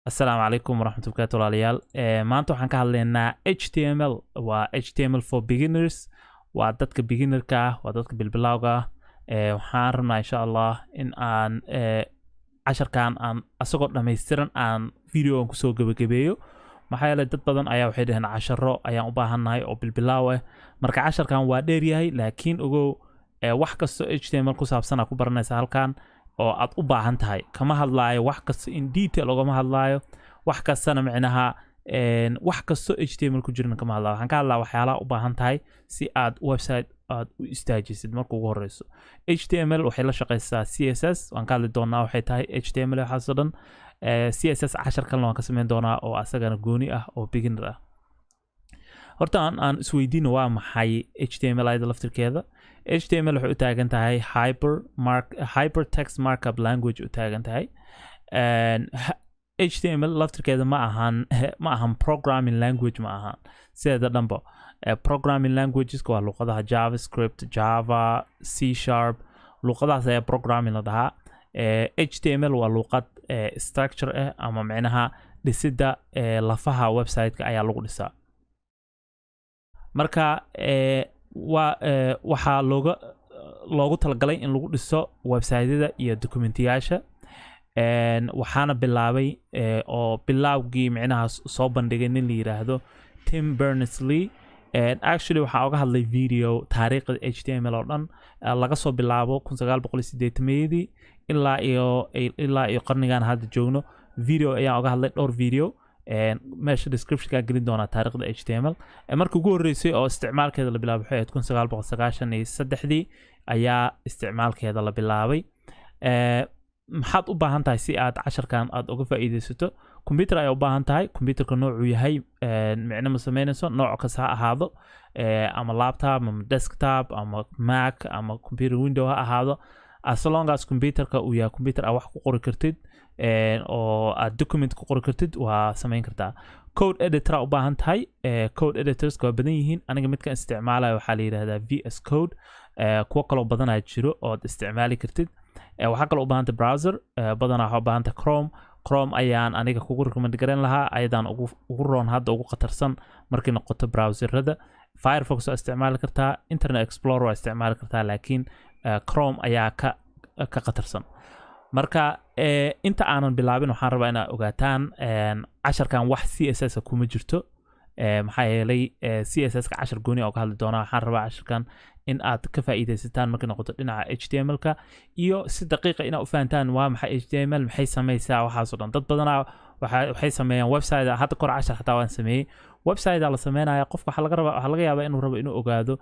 Asalaamu calaykum waraxmatu barakaatu, walaalayaal. Maanta waxaan ka hadlaynaa HTML. Waa HTML for beginners, waa dadka beginnerka ah, waa dadka bilbilawga ah. Waxaan rabnaa, insha Allah, in aan casharkan aan asagoo dhammaystiran aan videogan kusoo gebagabeeyo, maxaa yeelay dad badan ayaa waxay dhaheen casharo ayaan u baahannahay oo bilbilaaw ah. Marka casharkan waa dheer yahay, laakiin ogow, wax kastoo HTML ku saabsan aa ku baranaysa halkan oo aad u baahan tahay. Kama hadlaayo wax kasta in detail ogama hadlaayo, wax kastana micnaha wax kasto HTML ku jirana kama hadlaayo. Waxaan ka hadlaa waxyaalaha u baahan tahay si aad website aad u istaajisid. Marka ugu horeyso, HTML waxay la shaqeysaa CSS. Waan ka hadli doonaa waxay tahay HTML, waxaasoo dhan. CSS cashar kalena waan ka sameyn doonaa oo asagana gooni ah oo beginner ah. Horta aan isweydiino, waa maxay HTML ayada laftirkeeda? HTML waxay u taagan tahay hypertext markup language u taagan tahay. HTML laftirkeeda ma ahan programming language, ma ahan sideeda dhanba. Programming languageska waa luqadaha JavaScript, Java, C#. Luqadahaas ayaa programming la dhahaa. HTML waa luqad structure ah ama micnaha dhisidda lafaha website-ka ayaa lagu dhisaa. Marka waa waxaa loogu talagalay in lagu dhiso website-yada iyo documentiyaasha. Waxaana bilaabay oo bilaawgii micnaha soo bandhigay nin la yiraahdo Tim Berners-Lee. Actually, waxaa oga hadlay video taariikhda HTML oo dhan, laga soo bilaabo 1980-meeyadii ilaa iyo qarnigan hadda joogno. Video ayaan oga hadlay, dhowr video. Meesha descriptionka gelin doonaa taariikhda HTML. Markii ugu horreysay oo isticmaalkeeda la bilaabay waxay ahayd 1993-dii ayaa isticmaalkeeda la bilaabay. Maxaad u baahan tahay si aad casharkan aad uga faa'iidaysato? Computer ayaa u baahan tahay. Computerka noocuu yahay micno ma sameynayso, nooc kasta ha ahaado, ama laptop ama desktop ama Mac ama computer Window ha ahaado. As long as computerka uu yahay computer aad wax ku qori kartid oo aad document ku qori kartid, waa samayn kartaa. Code editor u baahan tahay. Code editorska waa badan yihiin. Aniga midkan isticmaalaya waxaa la yidhahdaa VS Code. Kuwo kaloo badanaa jiro ood isticmaali kartid. Waxaa kaloo u baahantay browser. Badanaa waxaa u baahantay Chrome. Chrome ayaan aniga kugu recommend garan lahaa, ayadaan ugu roon hadda, ugu khatarsan markay noqoto browserada. Firefox waa isticmaali kartaa, Internet Explorer waa isticmaali kartaa, laakiin Chrome ayaa ka khatarsan. Marka inta aanan bilaabin, waxaan rabaa inaad ogaataan casharkan wax CSS kuma jirto, maxaa yeelay CSS ka cashar gooni oo ka hadli doonaa. Waxaan rabaa casharkan in aad ka faa'iidaysataan markay noqoto dhinaca HTML-ka iyo si daqiiqa inaad u fahantaan waa maxay HTML, maxay samaysaa, waxaasoo dhan. Dad badanaa waxay sameeyaan website. Hadda kor cashar xataa waan sameeyey. Website la sameynaya, qofka waxaa laga rabaa, waxaa laga yaabaa inuu rabo inuu ogaado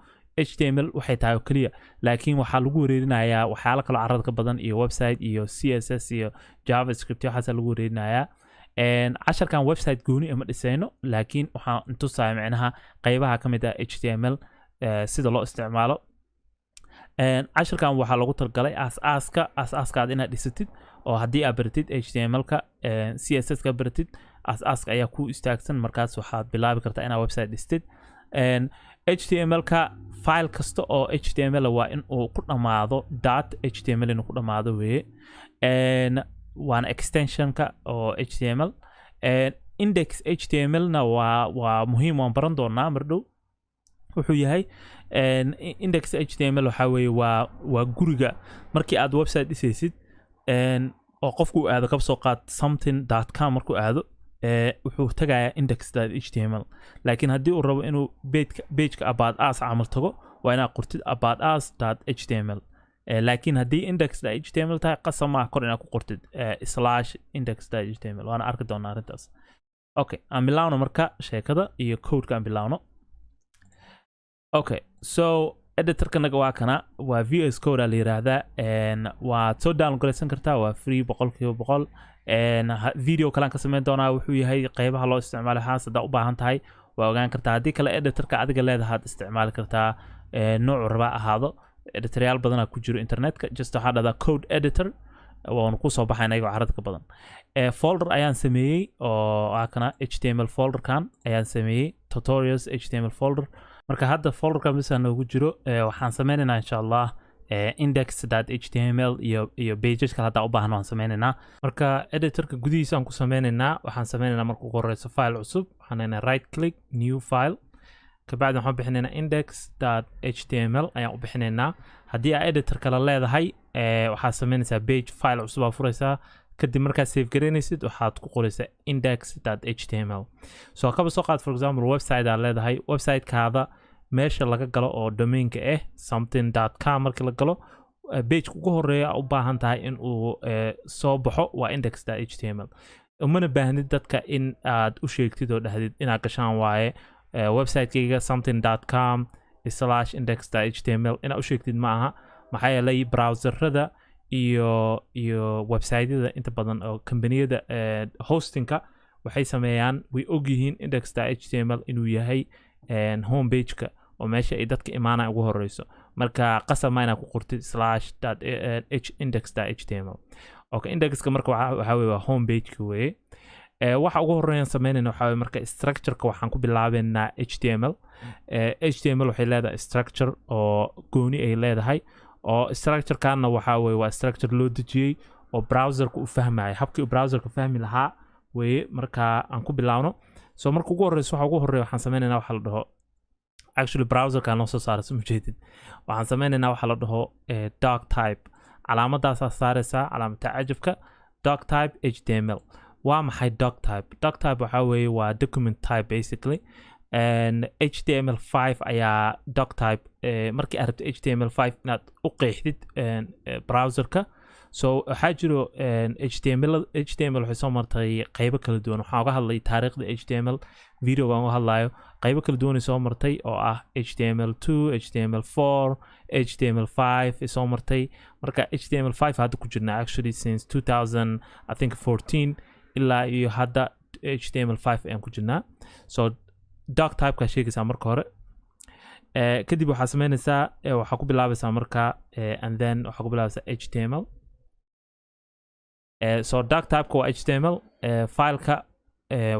HTML waxay tahay oo keliya, laakiin waxaa lagu wareerinayaa waxyaalo kaloo carrada ka badan iyo website iyo CSS iyo JavaScript iyo waxaasaa lagu wareerinayaa. Casharkan website gooni ama dhisayno, laakiin waxaan tusaya micnaha qeybaha ka mid ah HTML sida loo isticmaalo. Casharkan waxaa loogu talagalay aas-aaska, aas-aaskaad inaad dhisatid, oo haddii aad baratid HTML-ka, CSS-ka baratid, aas-aaska ayaa ku istaagsan. Markaas waxaad bilaabi kartaa inaad website dhistid. HTML-ka file kasta oo HTML waa in uu ku dhammaado .html, inuu ku dhammaado weeye. Waana extensionka oo HTML. Index HTML-na waa muhiim, waan baran doonaa mar dhow wuxuu yahay. Index HTML waxaa weeye waa guriga markii aad website dhisaysid oo qofku uu aado, kaba soo qaad something.com, markuu aado wuxuu tagayaa index.html. Laakiin haddii uu rabo inuu pageka about us camal tago, waa inaad qortid about us.html. Laakiin haddii index.html tahay, qasab maaha kor inaad ku qortid /index.html. Waana arki doonaa arrintaas. Okay, aan bilaawno marka sheekada iyo codeka aan bilaawno. Okay, so editorkanaga waa kana, waa VS Code aa la yiraahdaa. Waad soo download garaysan kartaa, waa free 100%. Video kalean ka sameyn doonaa wuxuu yahay, qeybaha loo isticmaalo haas. Haddaa u baahan tahay waa ogaan kartaa. Haddii kale editorka adiga leedahaad isticmaali kartaa, noocu rabaa ahaado. Editoryaal badanaa ku jiro internetka. Just waxaa dhahdaa code editor, waanu kusoo baxayn ayagoo carada ka badan. Folder ayaan sameeyey oo waa kana, HTML folderkan ayaan sameeyey, tutorials HTML folder. Marka hadda folderkan bisa noogu jiro. Waxaan sameynaynaa, insha Allah, index.html iyo pages kale haddaa u baahan waan sameynaynaa. Marka editorka gudihiisa aan ku sameynaynaa. Waxaan sameynaynaa marka ugu horeyso file cusub. Waxaan leenahay right click, new file. Kabacdi waxaan bixinaynaa index.html ayaan u bixinaynaa. Haddii aa editor kale leedahay, waxaad sameynaysaa page file cusub aa furaysaa. Kadib markaad save garaynaysid, waxaad ku qoraysaa index.html. So kaba soo qaad, for example, website aad leedahay. Websitekaada meesha laga galo oo domainka ah something.com markii la galo, pageka ugu horeeya u baahan tahay in uu soo baxo waa index.html. Umana baahnid dadka in aad u sheegtid oo dhahdid inaad gashaan waaye websitekeyga something.com/index.html. Inaad u sheegtid ma aha, maxaa yeelay browserada iyo websiteyada inta badan oo kambaniyada hostingka waxay sameeyaan, way ogyihiin index.html inuu yahay homepageka oo meesha ay dadka imaanaya ugu horeyso. Marka qasab ma inaad ku qortid slash dot h index.html. Okay, indexka marka waxaa weye waa homepageka weye. Waxa ugu horeeyaan sameynayna waxaa weye marka structureka. Waxaan ku bilaabeynaa HTML. HTML waxay leedahay structure oo gooni ay leedahay, oo structurekanna waxaa weye waa structure loo dejiyey oo browserka u fahmaya, habkii uu browserka fahmi lahaa weye. Marka aan ku bilaabno. So marka ugu horeyso, waxa ugu horeeya waxaan sameynaynaa waxa la dhaho, actually browserka noo soo saara, soo majeedid, waxaan sameynaynaa waxa la dhaho doc type. Calaamadaasaa saaraysaa, calaamad tacajabka, doc type HTML. Waa maxay doc type? Doc type waxaa weeye waa document type basically, and HTML5 ayaa doc type. Markii aad rabto HTML5 inaad u qeexdid browserka. So waxaa jiro HTML. HTML waxay soo martay qeybo kala duwan. Waxaan uga hadlay taariikhda HTML video baan uga hadlayo. Qeybo kala duwanay soo martay oo ah HTML2, HTML4, HTML5 ay soo martay. Marka HTML5 hadda ku jirna, actually since 2000, I think, 14 ilaa iyo hadda HTML5 ayaan ku jirnaa. So doc typeka sheegaysaa marka hore. Kadib waxaa sameynaysaa, waxaa ku bilaabaysaa marka, and then waxaa ku bilaabaysaa HTML. So doc typeka waa HTML. Fileka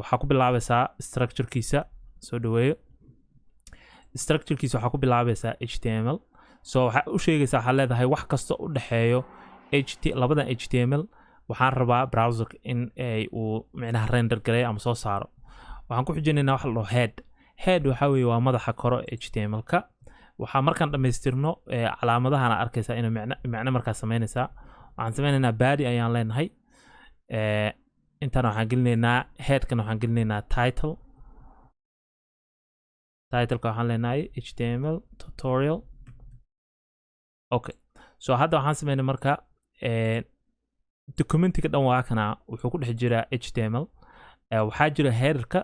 waxaa ku bilaabaysaa structurekiisa, soo dhaweeyo, structurekiisa waxaa ku bilaabaysaa HTML. So waxaa u sheegaysaa, waxaa leedahay wax kasta u dhexeeyo HT labadan HTML waxaan rabaa browserka in ay uu micnaha render gareeyo ama soo saaro. Waxaan ku xijinaynaa waxa la dhaho head. Head waxaa weeye waa madaxa koro HTML-ka. Waxaa markaan dhammaystirno, calaamadahana arkaysaa inay micno markaa sameynaysaa. Waxaan sameynaynaa body ayaan leenahay. Intaan waxaan gelinaynaa, headkan waxaan gelinaynaa title. Titleka waxaan leenahay HTML tutorial. Okay, so hadda waxaan sameynay marka documentiga dhan waa kana, wuxuu ku dhex jiraa HTML. Waxaa jira headerka.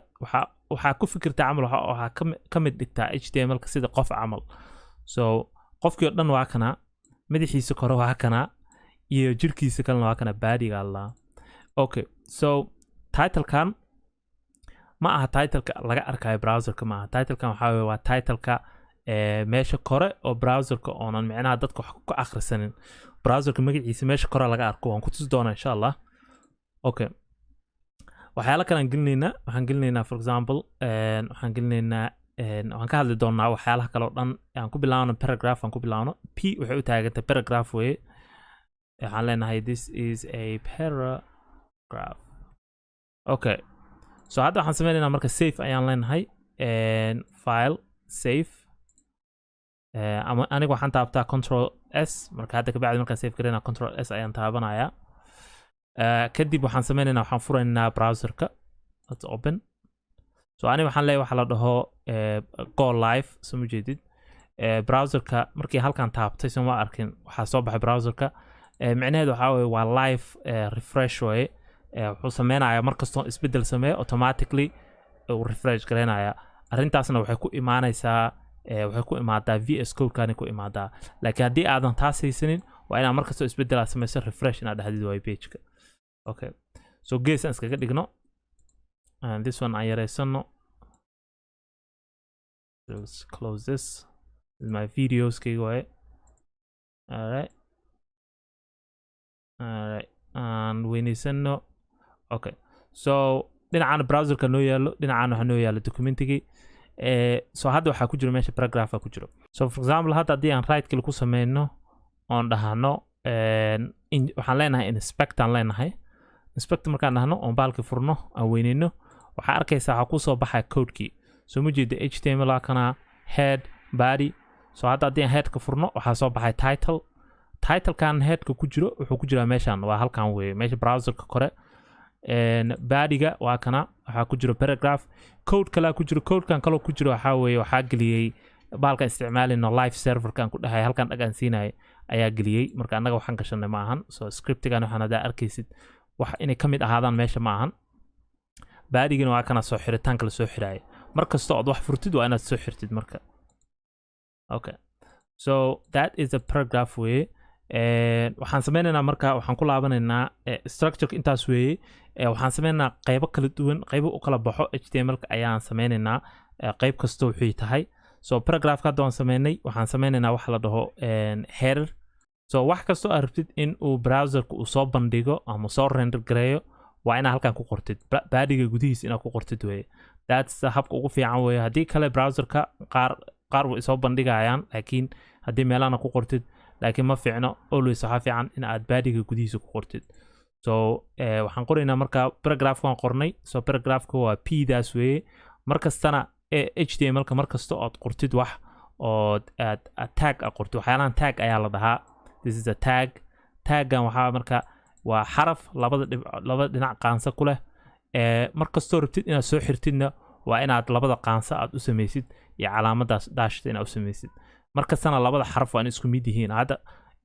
Waxaa ku fikirtaa camal, waxaa ka mid dhigtaa HTML-ka sida qof camal. So qofkii oo dhan waa kana, madaxiisa kore waa kana iyo jirkiisa kalena waa kana, bodyga allaa. Okay, so titlekan ma aha titleka laga arkayo browserka, ma aha titlekan. Waxaa weye waa titleka meesha kore oo browserka oonan micnaha dadka wax ku akhrisanin. Browserka magaciisa meesha kore laga arko, waan ku tusi doonaa insha Allah. Okay, waxyaalo kale aan gelinaynaa. Waxaan gelinaynaa, for example, waxaan gelinaynaa, waxaan ka hadli doonaa waxyaalaha kale oo dhan. Aan ku bilaabno paragraph, aan ku bilaabno. P waxay u taagantay paragraph weye. Waxaan leenahay "This is a paragraph." Okay, so hadda waxaan sameynaynaa marka save ayaan leenahay, file, save. Ama aniga waxaan taabtaa Control S. Marka hadda kabacdi markaan save garayna, Control S ayaan taabanayaa. Kadib waxaan sameynaynaa, waxaan furaynaa browserka. Let's open. So aniga waxaan leeyahay waxa la dhaho go live. Soo ma jeedid browserka markii halkan taabtay? Soo ma arkin? Waxaa soo baxay browserka. Micnaheedu waxaa weye waa live refresh waye. Wuxuu sameynayaa mar kastoo isbedel sameeyo, automatically uu refresh garaynaya. Arrintaasna waxay ku imaanaysaa, waxay ku imaadaa VS Codekani ku imaadaa. Laakiin haddii aadan taas haysanin, waa inaad mar kastoo isbedel aad sameyso refresh inaad dhahdid waayo pageka. Okay, so gees aan iskaga dhigno and this one aan yareysano. Let's close this. This is my videos kayga waaye. Alright, aan weyneysano. Okay, so dhinacaan browserka noo yaalo, dhinacaan waxaa noo yaalo documentigii. So hadda waxaa ku jiro meesha paragrapha ku jiro. So for example, hadda haddii aan right click ku sameyno Oon dhahno waxaan leenahay inspect aan leenahay. Inspect markaan dhahno oon baalki furno, aan weyneyno, waxaa arkaysaa waxaa kusoo baxaya codekii. Soo ma jeeda? HTML kana head, body. So hadda haddii aan headka furno, waxaa soo baxay title. Titlekan headka ku jiro wuxuu ku jiraa meeshan, waa halkan weye, meesha browserka kore. Bodyga waa kana, waxaa ku jiro paragraph, code kalaa ku jiro. Codekan kaloo ku jiro waxaa weeye waxaa geliyey bahalkan isticmaalino, live serverkan ku dhahay, halkan dhagaan siinaya ayaa geliyey. Marka annaga waxaan gashanay ma ahan. So scriptigan waxaan haddaa arkaysid, wax inay ka mid ahaadaan meesha ma ahan. Bodygana waa kana, soo xiritaanka la soo xiraaya. Mar kasta ood wax furtid, waa inaad soo xirtid marka. Okay, so that is a paragraph weye. Waxaan sameynaynaa marka, waxaan ku laabanaynaa structureka intaas weeye. Waxaan sameynaynaa qeybo kala duwan, qeybo u kala baxo HTML-ka ayaan sameynaynaa, qeyb kasta wuxuu tahay. So paragraphka hadda waan sameynay. Waxaan sameynaynaa waxa la dhaho header. So wax kastoo aad rabtid in uu browserka uu soo bandhigo ama soo render gareeyo, waa inaad halkan ku qortid, bodyga gudihiisa inaad ku qortid weye. That's habka ugu fiican weye. Haddii kale browserka qaar qaar way soo bandhigayaan, laakiin haddii meelahana ku qortid, laakiin ma fiicno. Always waxaa fiican in aad bodyga gudihiisa ku qortid. So waxaan qoraynaa marka paragraphka waan qornay. So paragraphka waa p daas weeye. Mar kastana HTML-ka mar kasta ood qortid wax ood aad tag a qortid, waxyaalahan tag ayaa la dhahaa. This is a tag. Taggan waxaa marka waa xaraf labada dhib labada dhinac qaansa ku leh. Mar kastoo rabtid inaad soo xirtidna, waa inaad labada qaansa aad u samaysid iyo calaamadaas dashta inaad u samaysid. Mar kastana labada xaraf waa in isku mid yihiin. Hadda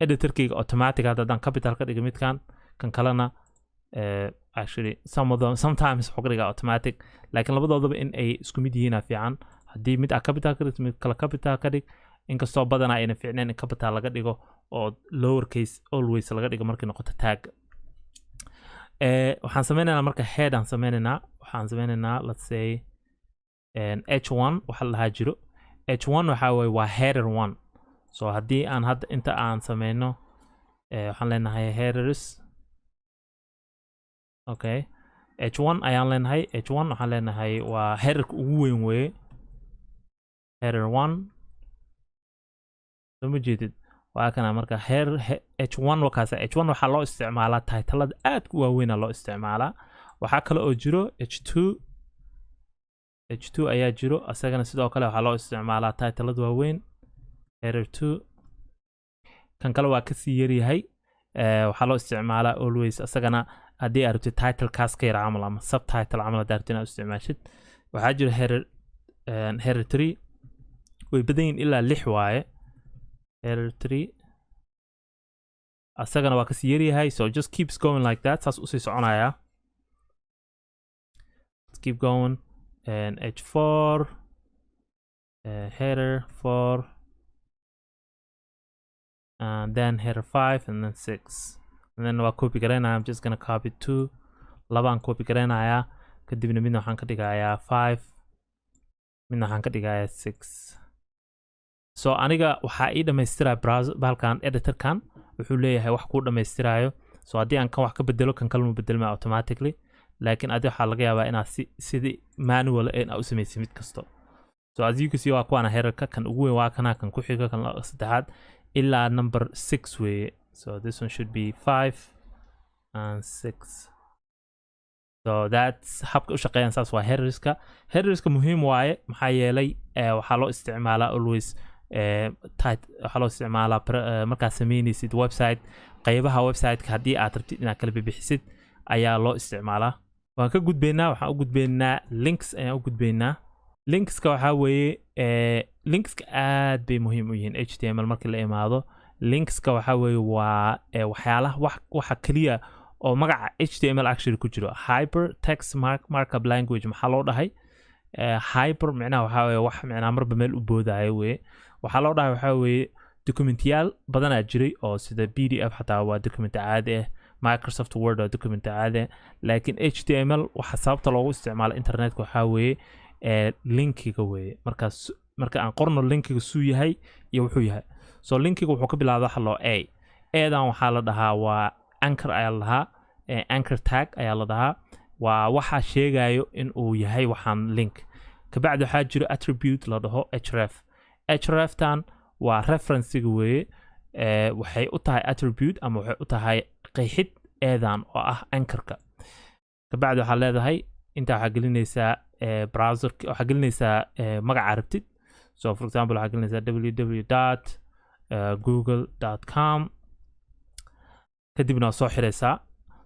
editorkayga automatic, hadda haddaan capital ka dhiga midkan, kan kalena, actually some of them sometimes wuxuu ka dhigaa automatic, laakiin labadoodaba in ay isku mid yihiin fiican. Haddii mid aad capital ka dhigto, mid kale capital ka dhig, inkastoo badanaa ayna fiicnayn in capital laga dhigo oo lower case always laga dhigo markay noqoto tag. Waxaan sameynaynaa marka head aan sameynaynaa. Waxaan sameynaynaa, let's say, h1 waxa la dhahaa jiro. H1 waxaa waye waa header one. So haddii aan hadda inta aan sameyno, waxaan leenahay headers. Okay, h1 ayaan leenahay. H1 waxaan leenahay waa headerka ugu weyn weeye, header one. Soo ma jeedid? Waa kana marka header h1 wakaasa. H1 waxaa loo isticmaalaa titlada aadka u waaweyna loo isticmaalaa. Waxaa kale oo jiro h2. H2 ayaa jiro, asagana sidoo kale waxaa loo isticmaalaa titlada waaweyn, header 2. Kan kale waa kasii yaryahay. Waxaa loo isticmaalaa always asagana haddii aad rabtid title kaas ka yar camal ama subtitle camal haddaad rabtid inaad u isticmaashid. Waxaa jira header 3. Way badan yihiin, ilaa lix waaye. Header 3 asagana waa kasii yaryahay. So just keeps going like that, saas usii soconaya. Let's keep going. And h4, header 4, and then header 5, and then 6, and then waa copy garaynaya. I'm just gonna copy two, labaan copy garaynayaa. Kadibna midna waxaan ka dhigayaa 5, midna waxaan ka dhigayaa 6. So aniga waxaa ii dhamaystiraya browser bahalkan, editorkan wuxuu leeyahay wax kuu dhamaystirayo. So haddii aan kan wax ka bedelo, kan kalema bedelma automatically, laakiin adi waxaa laga yaabaa inaad si sidii manual inaad u samaysid mid kasto. So as you can see, waa kuwaana headerka. Kan ugu weyn waa kana, kan ku xiga, kan saddexaad, ilaa number 6 weeye. So this one should be 5 and 6. So that's habka u shaqeeyaan. Saas waa headerska. Headerska muhiim waaye, maxaa yeelay waxaa loo isticmaalaa always, waxaa loo isticmaalaa markaad sameynaysid website, qaybaha website-ka haddii aad rabtid inaad kala bibixisid ayaa loo isticmaalaa. Waan ka gudbaynaa, waxaan u gudbaynaa links ayaan u gudbaynaa. Linkska waxaa weeye, linkska aad bay muhiim u yihiin HTML markii la imaado. Linkska waxaa weeye waa waxyaalaha waxa keliya oo magaca HTML actually ku jiro. Hyper text markup language maxaa loo dhahay? Hyper micnaha waxaa weeye wax micnaha marba meel u boodaayo weye. Waxaa loo dhahay waxaa weeye documentiyaal badanaa jiray oo sida PDF xataa waa document caadi ah, Microsoft Word waa document caadi ah, laakiin HTML waxa sababta loogu isticmaalo internetka waxaa weeye linkiga weeye. Markaas marka aan qorno linkiga suu yahay iyo wuxuu yahay. So linkiga wuxuu ka bilaabda waxa loo a eedan waxaa la dhahaa waa anchor ayaa la dhahaa, anchor tag ayaa la dhahaa. Waa waxa sheegayo in uu yahay waxaan link. Kabacdi waxaa jiro attribute la dhaho href. Hreftan waa referencega weeye. Waxay u tahay attribute ama waxay u tahay qeexid a-dan oo ah anchorka. Kabacdi waxaa leedahay intaa waxaa gelinaysaa browser, waxaa gelinaysaa magaca rabtid. So for example, waxaa gelinaysaa www.google.com. Kadibna waa soo xiraysaa.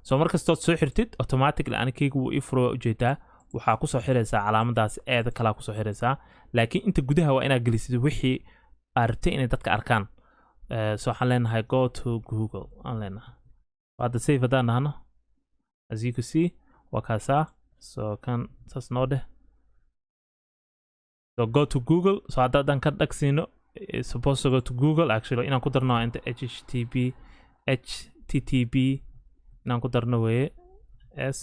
So markastood soo xirtid, automatically anikaygu wuu ii furo, waa ujeedaa. Waxaa kusoo xiraysaa calaamadaas a-da kalaa kusoo xiraysaa, laakiin inta gudaha waa inaad gelisid wixii aad rabtay inay dadka arkaan. So waxaan leenahay "go to Google" aan leenahay. Hadda save haddaan dhahno, as you can see, waa kaasaa. So kan saas noo dheh. So "go to Google". So hadda haddaan ka dhagsiino, it's supposed to go to Google. Actually, inaan ku darno inta http, http inaan ku darno weeye s.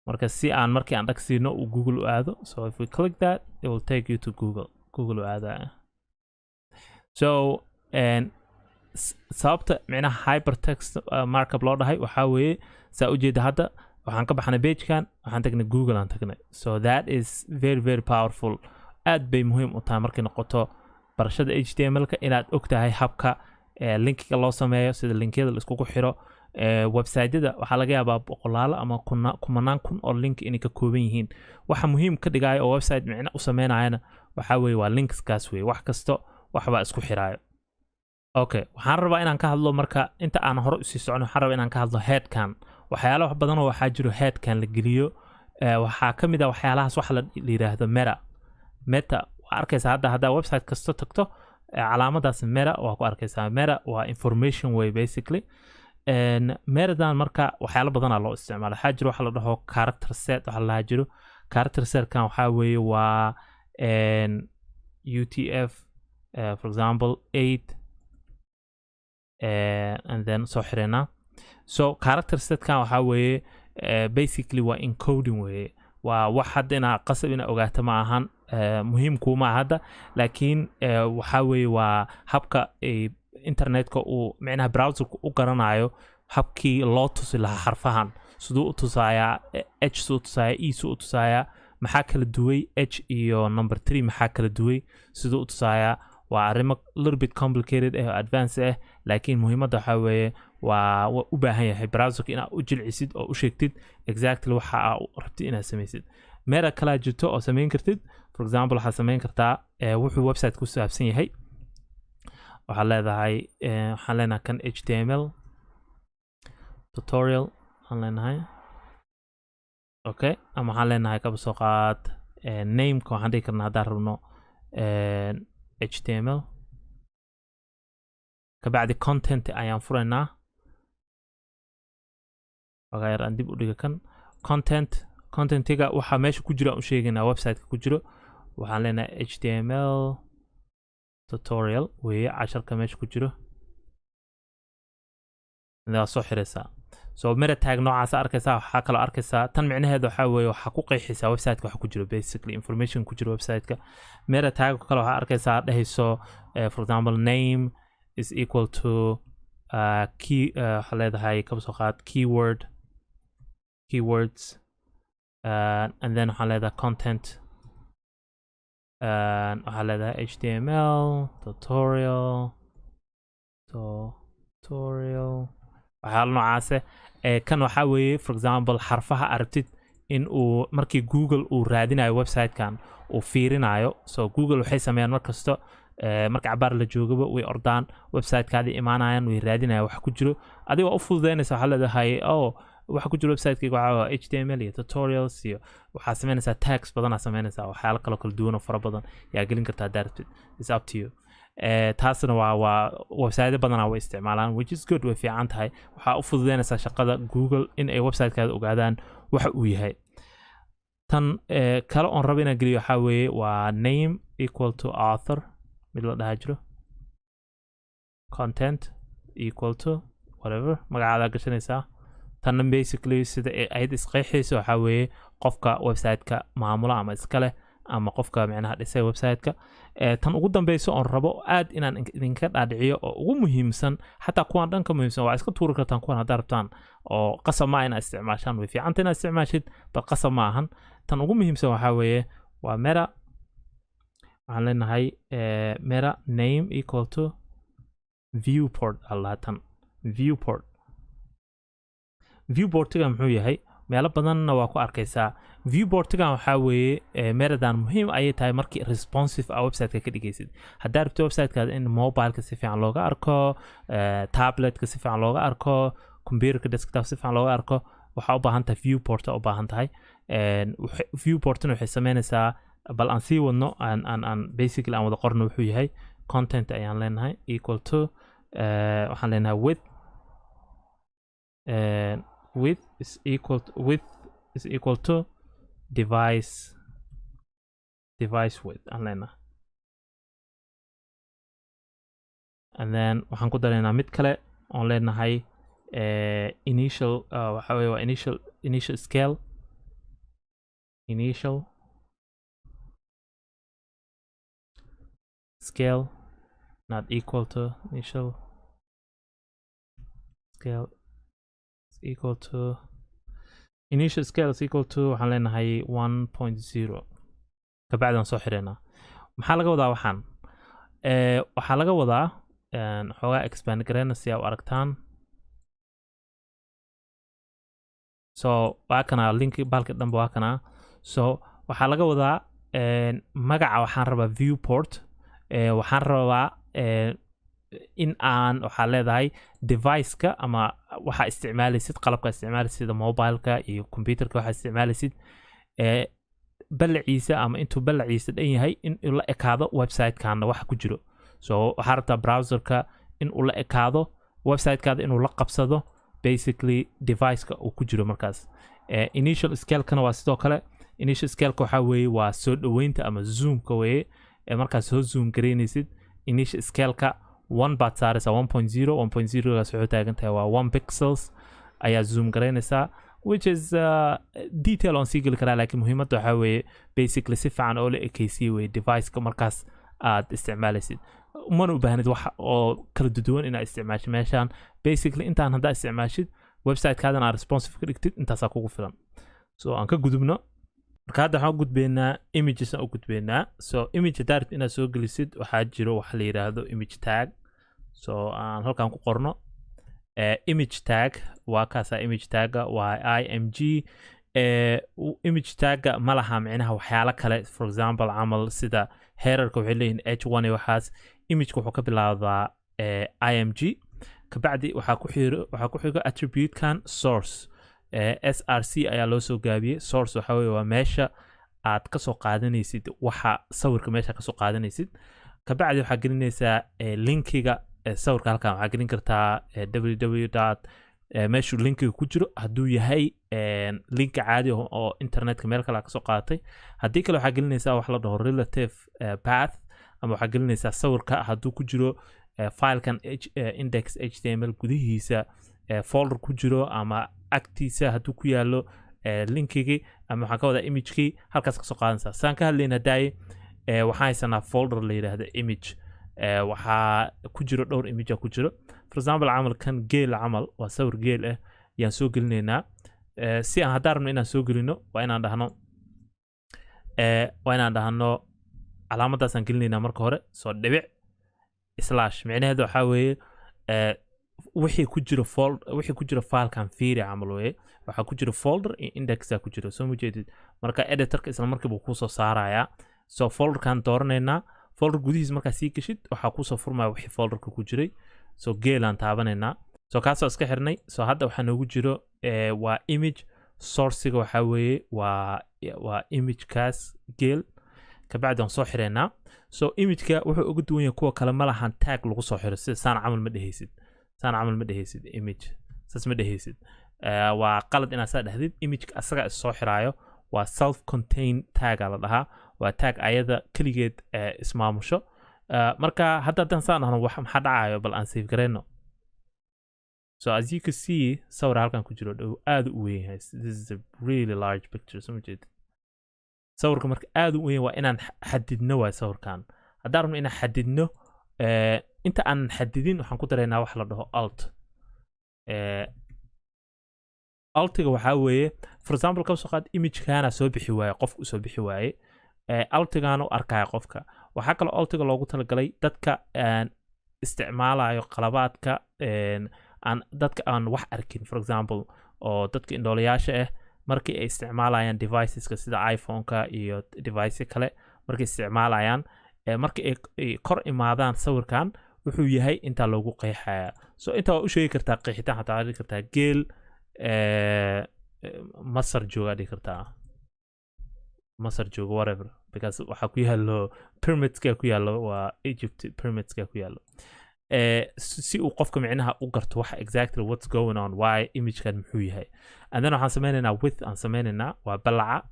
Marka si aan markii aan dhag siino uu Google u aado. So if we click that, it will take you to Google. Google u aadaya. So and sababta micnaha hypertext markup loo dhahay waxaa weeye, saa ujeeda, hadda waxaan ka baxnay pagekan, waxaan tagnay Google aan tagnay. So that is very, very powerful. Aad bay muhiim u tahay markay noqoto barashada HTML-ka inaad og tahay habka linkiga loo sameeyo, sida linkyada la iskugu xiro. Website-yada waxaa laga yaabaa boqolaalo ama kumanaan kun oo link inay ka kooban yihiin. Waxa muhiim ka dhigaayo oo website micno u sameynayana waxaa weeye waa linkskaas weeye. Wax kasto waxbaa isku xiraayo. Okay, waxaan rabaa inaan ka hadlo marka, inta aan hore usii socon, waxaan rabaa inaan ka hadlo headkan. Waxyaalo wax badan oo waxaa jiro headkan la geliyo. Waxaa ka mid ah waxyaalahaas waxa la yidhaahdo meta. Meta waa arkaysaa hadda haddaa website kasto tagto, calaamadaas meta waa ku arkaysaa. Meta waa information way basically. Metadan marka waxyaalo badanaa loo isticmaala. Waxaa jiro waxa la dhaho character set. Waxa la dhahaa jiro character setkan waxaa weeye waa UTF, for example, 8, and then soo xireynaa. So character setkan waxaa weeye basically waa encoding weeye. Waa wax hadda inaa qasab inaa ogaato ma ahan, muhiim kuuma aha hadda, laakiin waxaa weeye waa habka ay internetka uu micnaha browserka u garanayo habkii loo tusi lahaa xarfahan. Siduu u tusayaa h, siduu u tusayaa e, siduu u tusayaa, maxaa kala duway h iyo number 3, maxaa kala duway, siduu u tusayaa. Waa arrimo little bit complicated eh oo advance ah, laakiin muhiimadda waxaa weeye waa u baahan yahay browserka inaad u jilcisid oo u sheegtid exactly waxa aa rabtid inaad samaysid. Meta kalaa jirto oo samayn kartid. For example, waxaad samayn kartaa wuxuu website ku saabsan yahay. Waxaad leedahay, waxaan leenahay kan HTML tutorial aan leenahay. Okay, ama waxaan leenahay, kaba soo qaad, nameka waxaan dhihi karnaa haddaan rabno HTML. Kabacdi content ayaan furaynaa. Ogaa yar aan dib u dhiga kan. Content, contentiga waxaa meesha ku jiro aan u sheegaynaa websiteka ku jiro. Waxaan leenahay HTML tutorial weeye casharka meesha ku jiro. Waa soo xiraysaa. So meta tag noocaas arkaysaa. Waxaa kaloo arkaysaa tan micnaheeda waxaa weeye waxaa ku qeexaysaa websiteka waxa ku jiro, basically information ku jiro websiteka. Meta tag kale waxaa arkaysaa dhehayso, for example, name is equal to key, waxaa leedahay, kaba soo qaad, keyword, keywords, and then waxaa leedahay content, waxaa leedahay HTML tutorial, tutorial, waxyaala noocaase. Kan waxaa weeye, for example, xarfaha arabtid in uu markii Google uu raadinayo website-kan uu fiirinayo. So Google waxay sameeyaan mar kasto, marka cabaar la joogaba way ordaan, website-kaadii imaanayaan, way raadinayaan wax ku jiro. Adiga waa u fududeynaysa. Waxaa leedahay, "Oh, waxa ku jiro website-kayga waxaa waa HTML iyo tutorials," iyo waxaa sameynaysaa tags badanaa sameynaysaa. Waxyaalo kaloo kala duwan oo fara badan yaa gelin kartaa haddaa rabtid. It's up to you. Taasna waa website badanaa way isticmaalaan, which is good, way fiican tahay. Waxaa u fududeynaysaa shaqada Google in ay website-kaada ogaadaan waxa uu yahay. Tan kale oon rabo inaan geliyo waxaa weeye waa name equal to author mid la dhaha jiro, content equal to whatever magacaadaa gashanaysaa. Tanna basically sida ay ayad isqeexayso waxaa weeye qofka website-ka maamula ama iska leh ama qofka micnaha dhisay website-ka. Tan ugu dambeyso oon rabo aad inaan idinka dhaadhiciyo oo ugu muhiimsan, xataa kuwan dhan ka muhiimsan, waa iska tuuri kartaan kuwan haddaa rabtaan oo qasab ma inaad isticmaashaan. Way fiicanta inaad isticmaashid, bal qasab ma ahan. Tan ugu muhiimsan waxaa weeye waa meta. Waxaan leenahay meta name equal to viewport allaatan. Viewport, viewportiga muxuu yahay? Meelo badanna waa ku arkaysaa. Viewportigan waxaa weeye, metadan muhiim ayay tahay markii responsive a websiteka ka dhigaysid. Haddaa rabto websitekaada in mobileka si fiican looga arko, tabletka si fiican looga arko, computerka desktop si fiican looga arko, waxaa u baahan tahay viewport u baahan tahay. Viewportna waxay sameynaysaa, bal aan sii wadno, aan basically aan wada qorno wuxuu yahay. Content ayaan leenahay equal to, waxaan leenahay width, width is equal to device width aan leenahay. And then waxaan ku daraynaa mid kale oon leenahay initial, waxa weye waa initial scale, initial scale not equal to, initial scale is equal to, initial scale is equal to waxaan leenahay 1.0. Kabacdi aan soo xireynaa. Maxaa laga wadaa waxaan? Waxaa laga wadaa, xoogaa expand gareyna si aa u aragtaan. So waa kanaa linki balka dhanba waa kanaa. So waxaa laga wadaa, magaca waxaan rabaa viewport, waxaan rabaa in aan, waxaa leedahay deviceka ama waxaa isticmaalaysid, qalabka isticmaalaysid sida mobileka iyo computerka waxaa isticmaalaysid, ballaciisa ama intuu ballaciisa dhan yahay in uu la ekaado website-kaana waxa ku jiro. So waxaa rabtaa browserka in uu la ekaado website-kaada, inuu la qabsado basically deviceka uu ku jiro markaas. Initial scale-kana waa sidoo kale. Initial scale-ka waxaa weeye waa soo dhoweynta ama zoomka weeye. Markaad soo zoom garaynaysid, initial scale-ka one baad saaraysaa, 1.0. 1.0 gaas wuxuu taagan tahay waa 1 pixels ayaa zoom garaynaysaa, which is detail on sii geli karaa, laakiin muhiimadda waxaa weeye basically si fiican oo la ekeysiye weye deviceka markaas aad isticmaalaysid. Mana u baahnid wax oo kala duduwan inaad isticmaashid meeshaan. Basically intaan haddaa isticmaashid, website-kaadan aad responsive ka dhigtid, intaasaa kugu filan. So aan ka gudubno. Marka hadda waxaan u gudbeynaa images aan u gudbeynaa. So image haddaa rabtid inaad soo gelisid, waxaa jiro waxa la yidhaahdo image tag. So aan halkan ku qorno image tag. Waa kaasaa image tagga, waa img. Image tagga ma laha micnaha waxyaalo kale, for example camal sida headerka waxay leeyihin h1 iyo waxaas. Imageka wuxuu ka bilaabdaa img. Kabacdi waxaa ku xigo attribute-kan source. Src ayaa loo soo gaabiyey. Source waxa weye waa meesha aad kasoo qaadanaysid waxa sawirka, meesha kasoo qaadanaysid. Kabacdi waxaa gelinaysaa linkiga sawirka. Halkan waxaa gelin kartaa www dot meeshuu linkiga ku jiro, hadduu yahay linka caadi oo internetka meel kale kasoo qaadatay. Haddii kale waxaa gelinaysaa wax la dhaho relative path, ama waxaa gelinaysaa sawirka hadduu ku jiro filekan index html gudihiisa, folder ku jiro ama agtiisa hadduu ku yaalo linkigii, ama waxaan ka wadaa imagekii, halkaas kasoo qaadanaysaa. Saan ka hadlayna hadaaye, waxaan haysanaa folder la yidhaahdo image. Waxaa ku jiro dhowr image ku jiro. For example camal kan geel camal waa sawir geel ah yaan soo gelinaynaa. Si aan haddaan rabno inaan soo gelino, waa inaan dhahno calaamadaasaan gelinaynaa marka hore. Soo dhibic slash micnaheedu waxaa weeye wixii ku jiro wixii ku jiro filekan fiiri camal weeye. Waxaa ku jiro folder iyo indexa ku jiro, soo ma jeedid? Marka editorka isla markiiba wuu kusoo saarayaa. So folderkan dooranaynaa. Folder gudihiis markaa sii geshid, waxaa kusoo furmaya wixii folderka ku jiray. So geelaan taabanaynaa. So kaasoo iska xirnay. So hadda waxaa noogu jiro waa image. Sourciga waxaa weeye waa imagekaas geel. Kabacdi waan soo xireynaa. So imageka wuxuu uga duwan yahay kuwa kale, ma lahan tag lagu soo xiro. Sida saan camal ma dhehaysid, saan camal ma dhehaysid, image saas ma dhehaysid. Waa qalad inaad saa dhahdid. Imageka asaga is soo xiraayo, waa self contained taga la dhahaa, waa tag ayada keligeed ismaamusho. Marka hadda haddaan saan dhahno, wax maxaa dhacayo? Bal aan save gareyno. So as you can see, sawir halkan ku jiro dhow aad u weyn yahay. This is a really large picture, soo ma jeedid? Sawirka marka aad u weyn, waa inaan xadidno waay sawirkan. Haddaan rabno inaan xadidno, inta aanan xadidin waxaan ku daraynaa wax la dhaho alt. Altiga waxaa weeye, for example, ka soo qaad imagekana soo bixi waaye, qofku soo bixi waaye. Altigan u arkaya qofka. Waxaa kaloo altiga loogu talagalay dadka aan isticmaalayo qalabaadka, aan dadka aan wax arkin, for example, oo dadka indhoolayaasha ah, markii ay isticmaalayaan deviceska sida iPhone-ka iyo device kale markay isticmaalayaan, markii ay kor imaadaan sawirkan wuxuu yahay intaa loogu qeexaya. So intaa waa u sheegi kartaa qeexitaan, xataa waxaad dhihi kartaa geel Masar jooga dhihi kartaa, Masar jooga, whatever, because waxaa ku yaalo pyramidska ku yaalo, waa Egypt pyramidska ku yaalo, si uu qofka micnaha u garto waxa exactly what's going on, why imagekan muxuu yahay. And then waxaan sameynaynaa width aan sameynaynaa, waa balaca.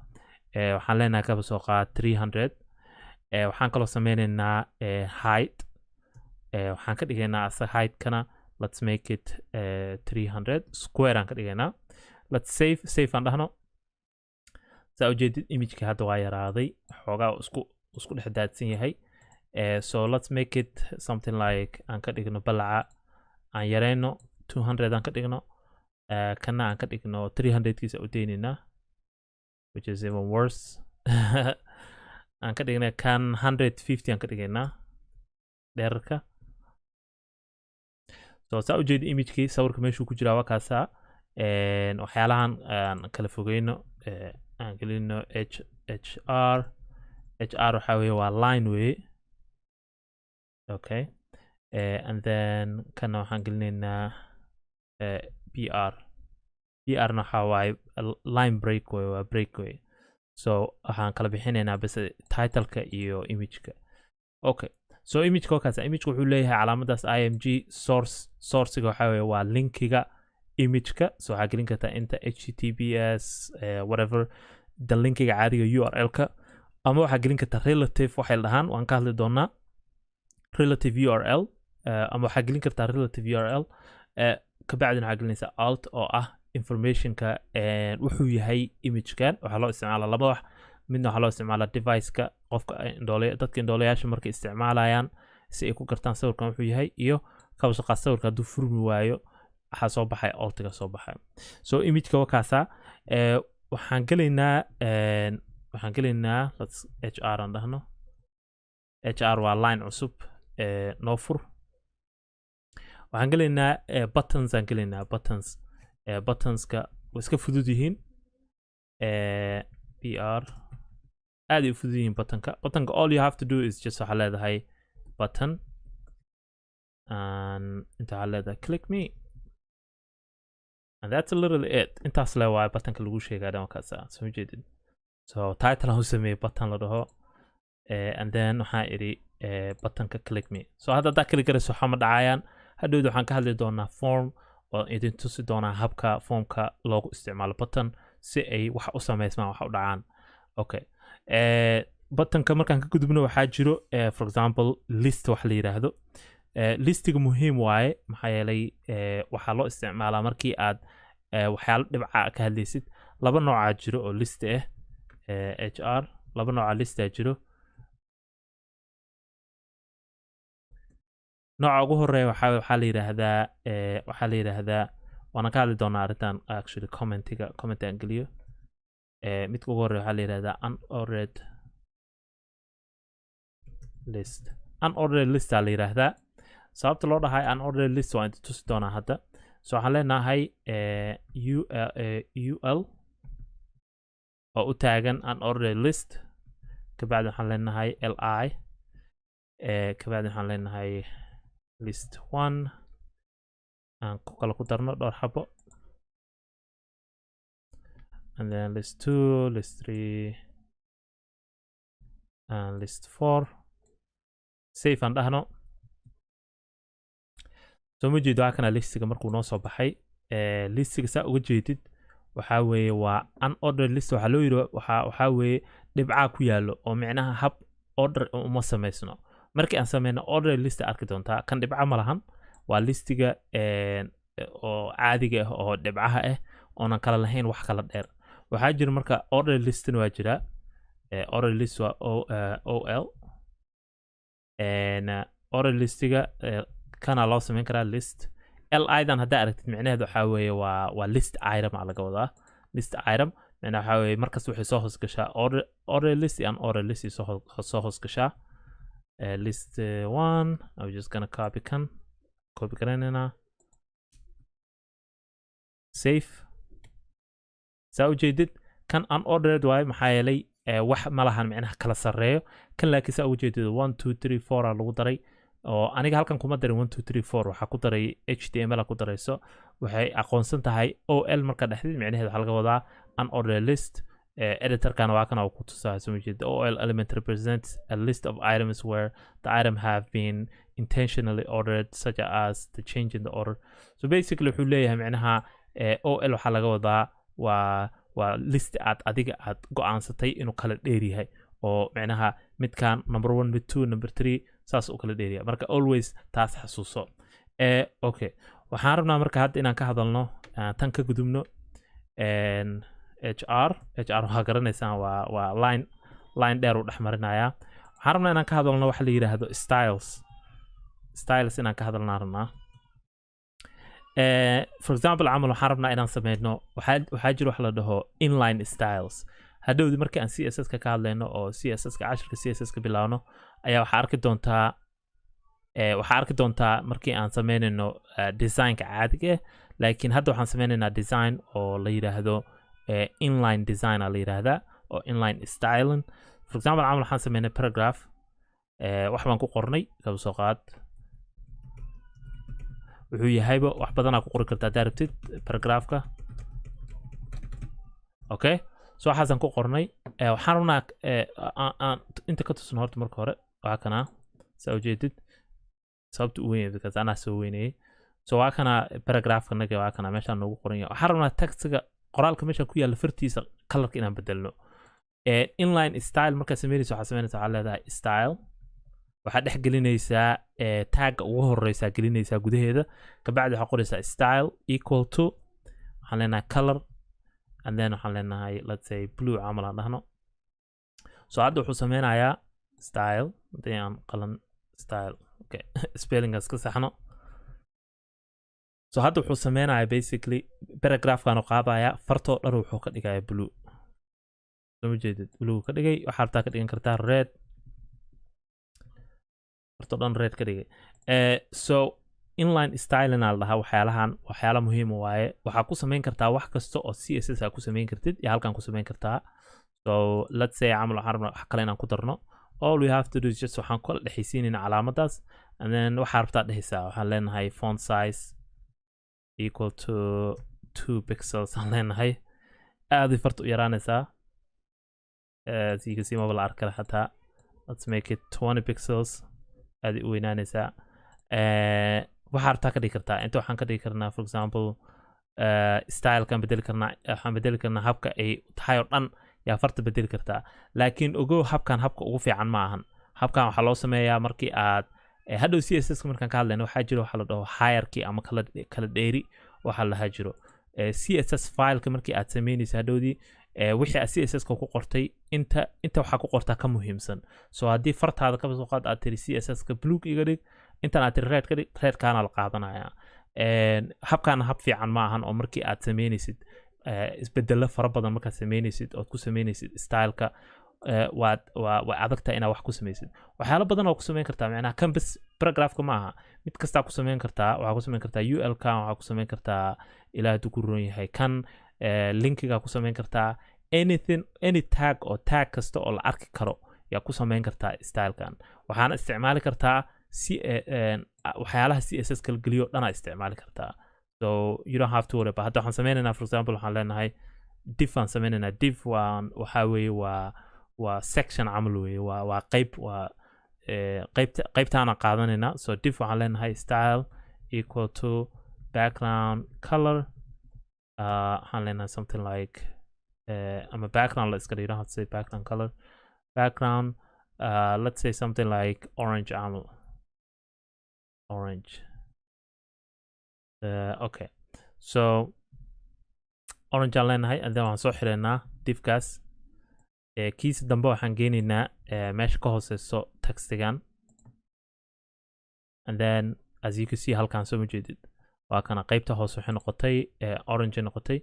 Waxaan leenahay kaba soo qaad 300. Waxaan kaloo sameynaynaa height. Waxaan ka dhigaynaa asa heightkana, let's make it 300 square aan ka dhigaynaa. Let's save. Save aan dhahno. Saa ujeedid, imageka hadda waa yaraaday xoogaa, isku dhex daadsan yahay. So let's make it something like aan ka dhigno balaca aan yareyno, 200 aan ka dhigno. Kana aan ka dhigno 300 kiisa u deynaynaa, which is even worse. Aan ka dhignay kan 150 aan ka dhigaynaa dherarka. So saa ujeeda, imagekii sawirka meeshuu ku jiraa waa kaasaa. Waxyaalahan aan kala fogeyno, aan gelino h h r h r, waxaa weye waa line weye. Okay, and then kana waxaan gelinaynaa br. br na waxaa waaye line break wey, waa break wey. So waxaan kala bixinaynaa bas titleka iyo imageka. Okay, so imageka waa kaas. Imageka wuxuu leeyahay calaamadaas img source. Sourcega waxaa weye waa linkiga imageka. So waxaa gelin kartaa inta https, whatever, the linkiga caadiga URL-ka, ama waxaa gelin kartaa relative waxay dhahaan, waan ka hadli doonaa relative URL, ama waxaa gelin kartaa relative URL. Kabacdina waxaa gelinaysaa alt oo ah informationka wuxuu yahay imagekan. Waxaa loo isticmaalaa laba wax. Midna waxaa loo isticmaalaa deviceka qofka indhoole, dadka indhoolayaasha markay isticmaalayaan, si ay ku gartaan sawirkan wuxuu yahay, iyo kaba soo qaad sawirka hadduu furmi waayo, waxaa soo baxay altiga soo baxay. So imageka waa kaasaa. Waxaan gelaynaa, let's hr aan dhahno. hr waa line cusub, noo fur. Waxaan gelaynaa buttons aan gelaynaa, buttons. Buttonska way iska fudud yihiin. Br aad ay u fudud yihiin. Buttonka all you have to do is just waxaa leedahay button and inta waxaa leedahay "click me", and that's literally it. Intaas le waaye buttonka lagu sheegaa dhan kaasa, soo jeedid. So title aan u sameeyey button la dhaho, and then waxaan idhi buttonka "click me". So hadda haddaa click garayso, waxa ma dhacayaan. Hadhowda waxaan ka hadli doonaa form oo idin tusi doonaa habka formka loogu isticmaalo button si ay wax u sameysmaan, wax u dhacaan. Okay, buttonka markaan ka gudubno, waxaa jiro, for example, list wax la yidhaahdo. Listiga muhiim waaye, maxaa yeelay waxaa loo isticmaalaa markii aad waxyaalo dhibca ka hadlaysid. Laba noocaa jiro oo list ah. Hr laba noocaa listaa jiro. Nooca ugu horeeya waxaa la yidhaahdaa, waana ka hadli doonaa arrintan actually, commentiga comment aan geliyo. Midka ugu horeeya waxaa la yidhahdaa unordered list. Unordered list aa la yidhaahdaa. Sababta loo dhahay unordered list waa inta tusi doonaa hadda. So waxaan leenahay ul oo u taagan unordered list. Kabacdi waxaan leenahay li. Kabacdi waxaan leenahay list one, aan ku kala ku darno dhowr xabo, and then list two, list three and list four. Save aan dhahno. Soo ma jeedo? Waa kana listiga markuu noo soo baxay. Listiga saa uga jeedid, waxaa weeye waa unordered list. Waxaa loo yiri waxaa weeye dhibcaa ku yaallo oo micnaha hab order uma samaysno. Markii aan sameyno order list arki doontaa, kan dhibca ma lahan. Waa listiga oo caadiga ah oo dhibcaha ah oonan kala lahayn wax kala dheer. Waxaa jira marka order listina waa jiraa. Order list waa ol. Order listiga kana loo sameyn karaa list. Li dan haddaa aragtid, micnaheed waxaa weeye waa list item aa laga wadaa, list item. Micnaha waxaa weeye markasta waxay soo hoos gashaa order list iyo unordered list soo hoos gashaa. List one, I'm just gonna copy, kan copy garanaynaa, save. Saa ujeedid, kan unordered waaye, maxaa yeelay wax ma lahan micnaha kala sarreeyo kan. Laakiin saa ujeedid, one, two, three, four aa lagu daray, oo aniga halkan kuma darin one, two, three, four. Waxaa ku daray HTML ku darayso. Waxay aqoonsan tahay ol marka dhexdid, micnaheed waxaa laga wadaa unordered list. Editorkana waa kana ku tusaa, soo jeeda: OL element represents a list of items where the item have been intentionally ordered, such as the change in the order. So basically wuxuu leeyahay micnaha OL waxaa laga wadaa waa list aad adiga aad go-aansatay inuu kala dheer yahay, oo micnaha midkan number one, mid two, number three, saas u kala dheeryahay. Marka always taas xasuuso. Okay, waxaan rabnaa marka hadda inaan ka hadalno, tan ka gudubno. HR, HR waxaa garanaysaan waa line dheer uu dhex marinayaa. Waxaan rabnaa inaan ka hadalno waxa la yidhaahdo styles. Styles inaan ka hadalnaa rabnaa. For example camal, waxaan rabnaa inaan sameyno, waxaa jiro wax la dhaho inline styles. Hadhowdi markii aan CSS ka ka hadlayno oo CSS ka, cashirka CSS ka bilaawno, ayaa waxaa arki doontaa markii aan sameynayno designka caadiga ah. Laakiin hadda waxaan sameynaynaa design oo la yidhaahdo inline design aa la yidhaahdaa, oo inline styling. For example camal, waxaan sameynay paragraph, wax baan ku qornay. Kaba soo qaad wuxuu yahayba, wax badanaa ku qori kartaa haddaa rabtid paragraphka. Okay, so waxaasaan ku qornay. Waxaan rabnaa aan inta ka tusno horta marka hore. Waa kanaa, saa ujeedid. Sababta u weyn because anaa soo weynayay. So waa kana paragraphka naga, waa kana meeshaan noogu qoran yahay. Waxaan rabnaa textiga, qoraalka meesha ku yaalla, fartiisa colorka inaan bedelno. Inline style markaad sameynayso, waxaad sameynaysaa, waxaad leedahay style, waxaad dhex gelinaysaa tagga ugu horeysaa gelinaysaa gudaheeda. Kabacdi waxaad qoraysaa style equal to, waxaan leenahay color, and then waxaan leenahay, let's say, blue camal aan dhahno. So hadda wuxuu sameynayaa style, hadii aan qalan style, okay, spellingaas ka saxno. So hadda wuxuu sameynayaa basically paragraphkan u qaadaya, fartoo dhan wuxuu ka dhigaya blue. Soo ma jeedid? Blue ka dhigay. Waxaa rabtaa ka dhigan kartaa red, fartoo dhan red ka dhigay. So inline styling aa la dhahaa waxyaalahan. Waxyaala muhiim waaye. Waxaa ku samayn kartaa wax kasta oo CSS aa ku samayn kartid iyo halkan ku samayn kartaa. So let's say camal waxaan rabnaa wax kale inaan ku darno. All we have to do is just waxaan kula dhexaysiinayna calaamadaas, and then waxaa rabtaa dhehaysaa. Waxaan leenahay font size equal to 2 pixels aan leenahay. Aaday farta u yaraanaysaa. As you can see, maba la arki kara xataa. Let's make it 20 pixels. Aaday u weynaanaysaa. Waxaa rabtaa ka dhigi kartaa. Inta waxaan ka dhigi karnaa, for example, stylekan bedeli karnaa. Waxaan bedeli karnaa habka ay tahay oo dhan yaa farta bedeli kartaa. Laakiin ogow, habkan habka ugu fiican ma ahan. Habkan waxaa loo sameeyaa markii aad hadhow CSS ka markaan ka hadlayno. Waxaa jiro waxaa la dhaho hierarchy ama kala dheeri waxaa lahaa jiro. CSS fileka markii aad sameynaysa hadhowdii, wixii aad CSS ka ku qortay, inta waxaa ku qortaa ka muhiimsan. So haddii fartaada, kaba soo qaad, aad tiri CSS ka blue iga dhig, intan aad tiri red ka dhig, redkaana la qaadanaya. Habkaana hab fiican ma ahan, oo markii aad sameynaysid isbedelo fara badan, markaad sameynaysid ood ku sameynaysid styleka, waad waa way adagtahay inaad wax ku samaysid. Waxyaalo badan oo ku samayn kartaa, macnaha kan bas paragraphka ma aha, mid kastaa ku samayn kartaa. Waxaa ku samayn kartaa ul kan, waxaa ku samayn kartaa, ilaa hadduu ku roon yahay, kan linkiga ku samayn kartaa, anything, any tag oo tag kasta oo la arki karo yaa ku samayn kartaa stylekan. Waxaana isticmaali kartaa si waxyaalaha CSS kala geliyo dhanaa isticmaali kartaa. So you don't have to worry about. Hadda waxaan sameynaynaa, for example, waxaan leenahay div aan sameynaynaa. Div waa waxaa weeye waa section camal weeye, waa qayb, waa qaybtaana qaadanaynaa. So div waxaan leenahay style equal to background color, waxaan leenahay something like ama background la iska, you don't have to say background color, background, let's say something like orange camal, orange. Okay, so orange aan leenahay, and then waxaan soo xireynaa divkaas. Kiisa dambe waxaan geenaynaa meesha ka hooseyso textigan, and then as you can see halkan, soo ma jeedid, waa kana qaybta hoose waxay noqotay orange noqotay.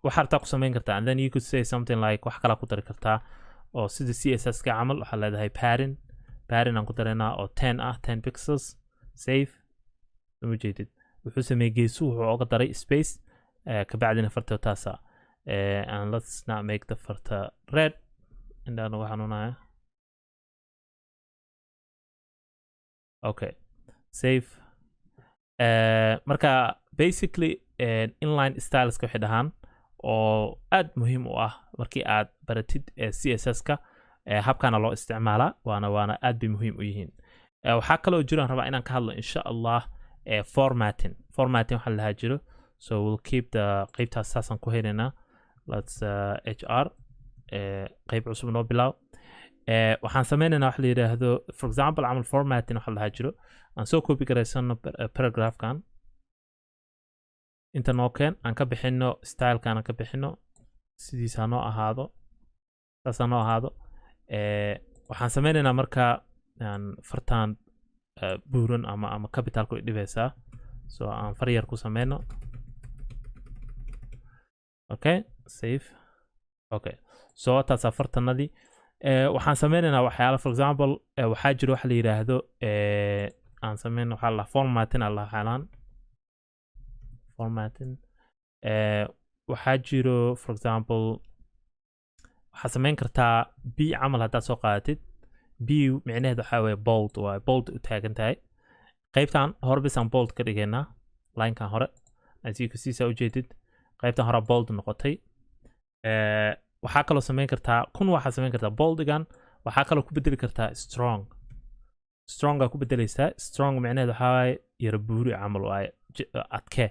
Waxaa rabtaa ku samayn kartaa, and then you could say something like, wax kalaa ku dari kartaa oo sida CSS ka camal. Waxaa leedahay padding, padding aan ku daraynaa oo 10 ah, 10 pixels. Save. Uma jeedid, wuxuu sameeyey geesuhu wuxuu oga daray space. Kabacdina farta taasa. And let's not make the farta red, indhaan uga xanuunaya. Okay, save. Marka basically inline styleska waxay dhahaan oo aad muhiim u ah markii aad baratid CSS-ka, habkaana loo isticmaalaa, waana aad bay muhiim u yihiin. Waxaa kaloo jiro aan rabaa inaan ka hadlo, insha Allah, formatting. Formatting waxaa lahaa jiro. So we'll keep the qeybtaas saasaan ku helaynaa. Let's hr qeyb cusub noo bilaaw. Waxaan sameynaynaa wax la yidhaahdo, for example camal, formatting waxa lahaa jiro. Aan soo copy garaysano paragraphkan, inta noo keen, aan ka bixino stylekan, aan ka bixino, sidiisa noo ahaado, saasaa noo ahaado. Waxaan sameynaynaa marka aan fartaan buuran ama capitalku ay dhibaysaa, so aan far yar ku sameyno. Okay, save. Okay, so taasaa fartanadii. Waxaan sameynaynaa waxyaala, for example, waxaa jiro waxa la yidhaahdo, aan sameyno waxaa la formatting, alla waxyaalaan formatting. Waxaa jiro, for example, waxaad sameyn kartaa b camal haddaad soo qaadatid. B micnaheed waxaa weye bold waaye, bold u taagan tahay. Qaybtan hore bis aan bold ka dhigaynaa, linekan hore. As you can see, saa ujeedid, qaybtan hore bold noqotay. Waxaa kaloo sameyn kartaa kun, waxaa sameyn kartaa boldigan waxaa kaloo ku bedeli kartaa strong. Strongaa ku bedeleysaa. Strong micnaheed waxaa waaye yara buuri camal waaye, adkee.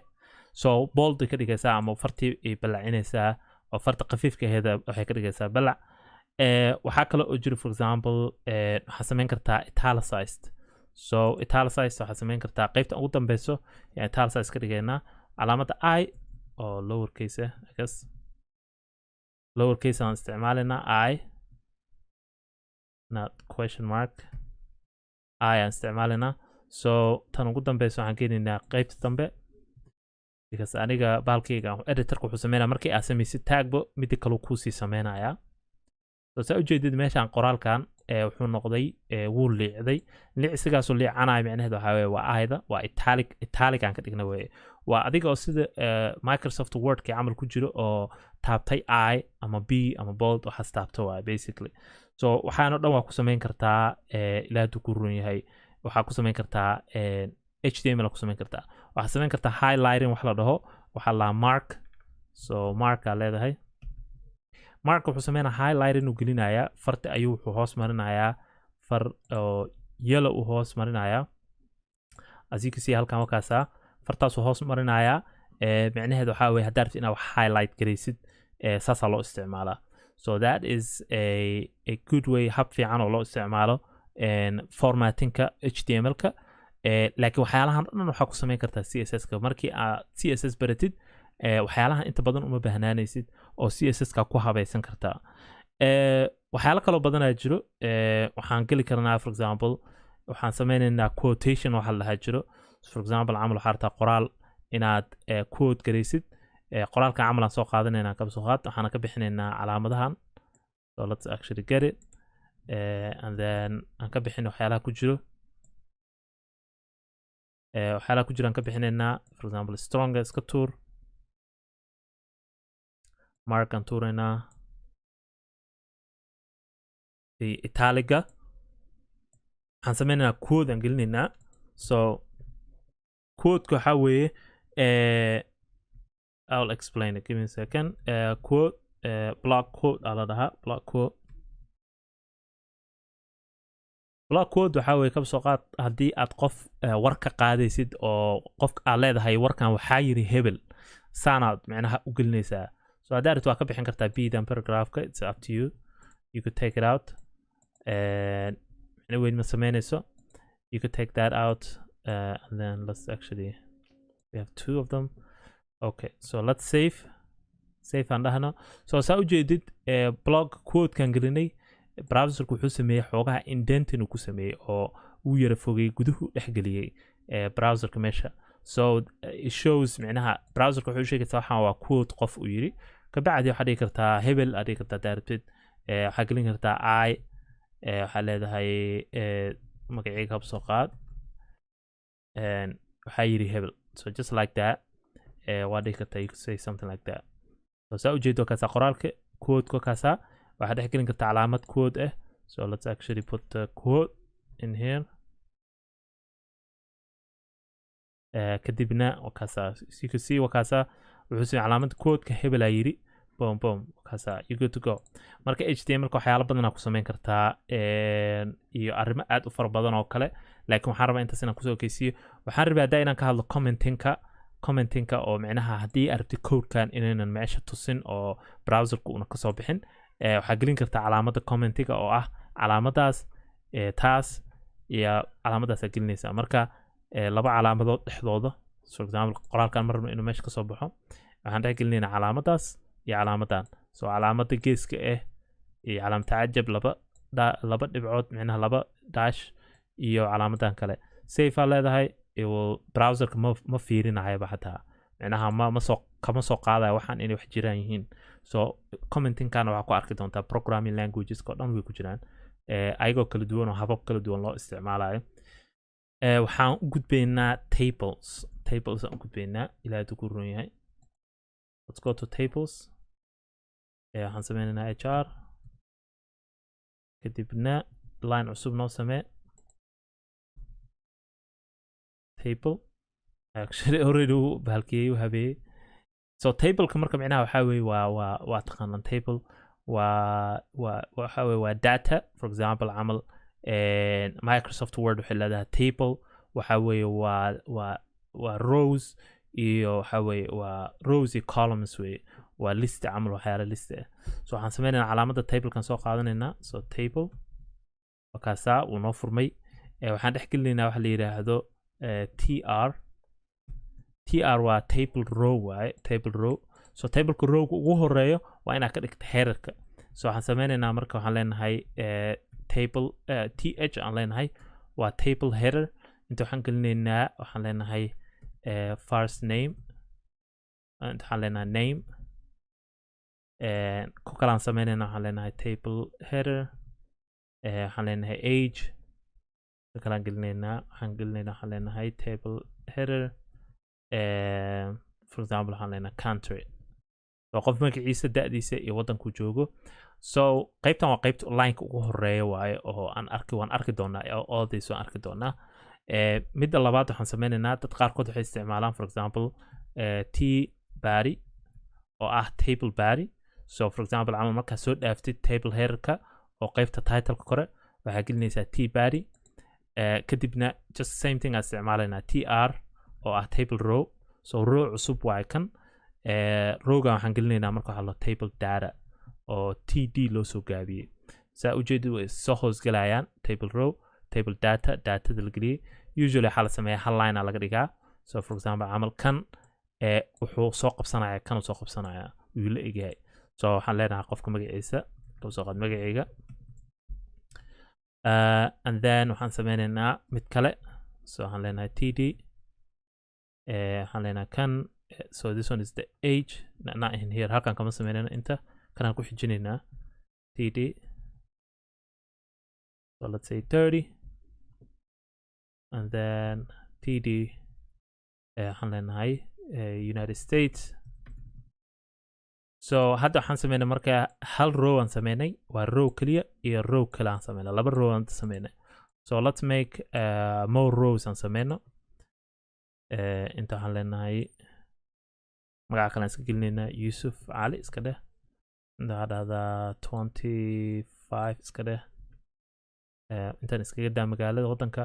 So bold ka dhigaysaa ama fartii ay ballacinaysaa oo farta khafiifka aheeda waxay ka dhigaysaa ballac. Waxaa kale oo jiro, for example, waxaa sameyn kartaa italicized. So italicized waxaa sameyn kartaa qaybta ugu dambeyso ayaan italicized ka dhigaynaa. Calaamadda i oo lower case ah, I guess lower case aan isticmaalaynaa, i, not question mark, i aan isticmaalaynaa. So tan ugu dambeyso waxaan keenaynaa qaybta dambe, because aniga bahalkayga editorka wuxuu sameynaya markii aad samaysid tagbo midda kaluu kuusii sameynayaa. So saa ujeedid, meeshaan qoraalkan wuxuu noqday, wuu liicday. Liicsigaasoo liicanaya micnaheed waxaa weye waa ayda, waa italic. Italic aan ka dhigna weye, waa adiga oo sida Microsoft Wordkii camal ku jiro oo taabtay i ama b ama bold, waxaas taabto waay basically. So waxaano dhan waa ku samayn kartaa. Ilaa hadduu ku run yahay, waxaa ku samayn kartaa HTML ku samayn kartaa. Waxaa samayn kartaa highlighting wax la dhaho, waxaa la mark. So mark aa leedahay. Mark wuxuu sameynaya highlight inuu gelinayaa farti ayuu wuxuu hoos marinayaa, far oo yellow uu hoos marinayaa. As you can see, halkan wakaasa fartaasuu hoos marinayaa. Micnaheed waxaa weye haddaa rabtid inaad wax highlight garaysid, saasaa loo isticmaalaa. So that is a good way, hab fiican oo loo isticmaalo formattingka HTML-ka. Laakiin waxyaalahan o dhan waxaa ku samayn kartaa CSS-ka. Markii aad CSS baratid, waxyaalahan inta badan uma bahnaanaysid oo CSS-ka ku habaysan kartaa. Waxyaalo kaloo badanaa jiro. Waxaan geli karnaa, for example, waxaan sameynaynaa quotation waxa la dhahaa jiro. For example camal, waxaa rabtaa qoraal inaad quote garaysid. Qoraalkan camal aan soo qaadanaynaa, kaba soo qaad, waxaana ka bixinaynaa calaamadahan. So let's actually get it, and then aan ka bixin waxyaalaha ku jiro. Waxyaalaha ku jiro aan ka bixinaynaa. For example, stronga iska tuur, mark aan tuuraynaa, italiga waxaan sameynaynaa, quote aan gelinaynaa. So quoteka waxaa weeye, I'll explain it, give me a second. Quote, block quote aa la dhahaa. Block quote, block quote waxaa weeye, kaba soo qaad haddii aad qof war ka qaadaysid oo qof aad leedahay warkan waxaa yiri hebel, saanaad micnaha u gelinaysaa. So haddaa rabtid waa ka bixin kartaa bdan paragraphka. It's up to you, you could take it out. Micno weyn ma sameynayso. You could take that out, and then let's actually, we have two of them. Okay, so let's save. Save aan dhahno. So saa ujeedid, block quotekan gelinay, browserku wuxuu sameeyey xoogaha indenting uu ku sameeyey oo uu yara fogey, guduhu dhexgeliyey browserka meesha. So it shows, micnaha browserka wuxuu sheegaysaa waxaan waa quote qof uu yiri. Kabacdi waxaad dhigi kartaa hebel, aad dhigi kartaa daarabtid. Waxaad gelin kartaa i, waxaa leedahay magacayga hab soo qaad, waxaa yidhi hebel. So just like that, waa dhihi kartaa, you could say something like that. So saa ujeedo kaasaa qoraalka quote kaasaa waxaad dhex gelin kartaa calaamad quote ah. So let's actually put the quote in here. Kadibna wakaasaa, you can see, wakaasaa wuxuu siiyay calaamad quote-ka, hebelaa yidhi, boom boom, wakaasaa, you good to go. Marka HTML-ka waxyaalo badanaa ku samayn kartaa iyo arrimo aad u fara badan oo kale, laakiin waxaan rabaa intaas inaan kusoo okeysiiyo. Waxaan rabaa haddaa inaan ka hadlo commentingka, commentingka oo micnaha haddii aad rabtid codekan inaynan meesha tusin oo browserka una kasoo bixin, waxaa gelin kartaa calaamadda commentiga oo ah calaamadaas, taas iyo calaamadaasaa gelinaysaa. Marka laba calaamadood dhexdooda, for example, qoraalkan ma rabno inuu meesha kasoo baxo, waxaan dhex gelinaynaa calaamadaas iyo calaamadan. So calaamada geeska ah iyo calaamad tacajab, laba dhibcood, micnaha laba dash, iyo calaamadan kale. Save aa leedahay, it will browserka ma fiirinayaba xataa, micnaha ma soo kama soo qaadaya waxaan inay wax jiraan yihiin. So commentingkana waxaa ku arki doontaa programming languageska oo dhan way ku jiraan, ayagoo kala duwan oo habab kala duwan loo isticmaalayo. Waxaan u gudbaynaa tables. Tables aan u gudbaynaa ilaa hadduu ku run yahay. Let's go to tables. Waxaan sameynaynaa hr, kadibna line cusub noo samee. Table actually already uu bahalkiyey, u habeeyey. So tableka marka micnaha waxaa weeye waa taqaanaan, table waa waxa weeye waa data. For example camal, Microsoft Word waxay leedahay table. Waxa weeye waa rows iyo waxa weeye waa rows iyo columns weeye, waa list camal, waxyaala list ah. So waxaan sameynaynaa calaamadda tablekan soo qaadanaynaa. So table wakaasaa wuu noo furmay. Waxaan dhex gelinaynaa waxa la yidhaahdo tr. Tr waa table row waaye, table row. So tableka rowga ugu horeeyo waa inaad ka dhigta headerka. So waxaan sameynaynaa marka waxaan leenahay table, th aan leenahay, waa table header. Inta waxaan gelinaynaa, waxaan leenahay first name, inta waxaan leenahay name. Ku kalaan sameynaynaa, waxaan leenahay table header, waxaan leenahay age. Ku kalaan gelinaynaa, waxaan gelinaynaa, waxaan leenahay table header, for example, waxaan leenahay country. So qof magaciisa, da'diisa iyo waddankuu joogo. So qaybtan waa qaybta lineka ugu horeeya waaye oo aan arki, waan arki doonaa, all this waan arki doonaa. Midda labaad waxaan sameynaynaa, dad qaarkood waxay isticmaalaan, for example, t body oo ah table body. So for example camal, markaad soo dhaaftid table headerka oo qaybta titleka kore, waxaa gelinaysaa t body. Kadibna just same thing aan isticmaalaynaa, tr oo ah table row. So row cusub waaye kan. Rowgan waxaan gelinaynaa marka waxaa lo table data oo td loo soo gaabiyey. Saa ujeedid way soo hoosgelayaan, table row, table data, datada la geliyey. Usually waxaa la sameeyaa hal line aa laga dhigaa. So for example camal, kan wuxuu soo qabsanaya, kanuu soo qabsanaya, wuu la egyahay. So waxaan leenahay qofka magaciisa soo qaad, magacayga. And then waxaan sameynaynaa mid kale. So waxaan leenahay td, waxaan leenahay kan. So this one is the age, not in here, halkan kama sameynayna, inta kanaan ku xijinaynaa, td. So let's say 30, and then td, waxaan leenahay United States. So hadda waxaan sameynay marka hal row aan sameynay, waa row keliya, iyo row kale aan sameynay, laba row aan sameynay. So let's make more rows aan sameyno. Inta waxaan leenahay magaca kale aan iska gelinaynaa, Yusuf Cali iska dheh. Inta waxaa dhahdaa 25 iska dheh. Intaan iskaga daa magaalada, waddanka.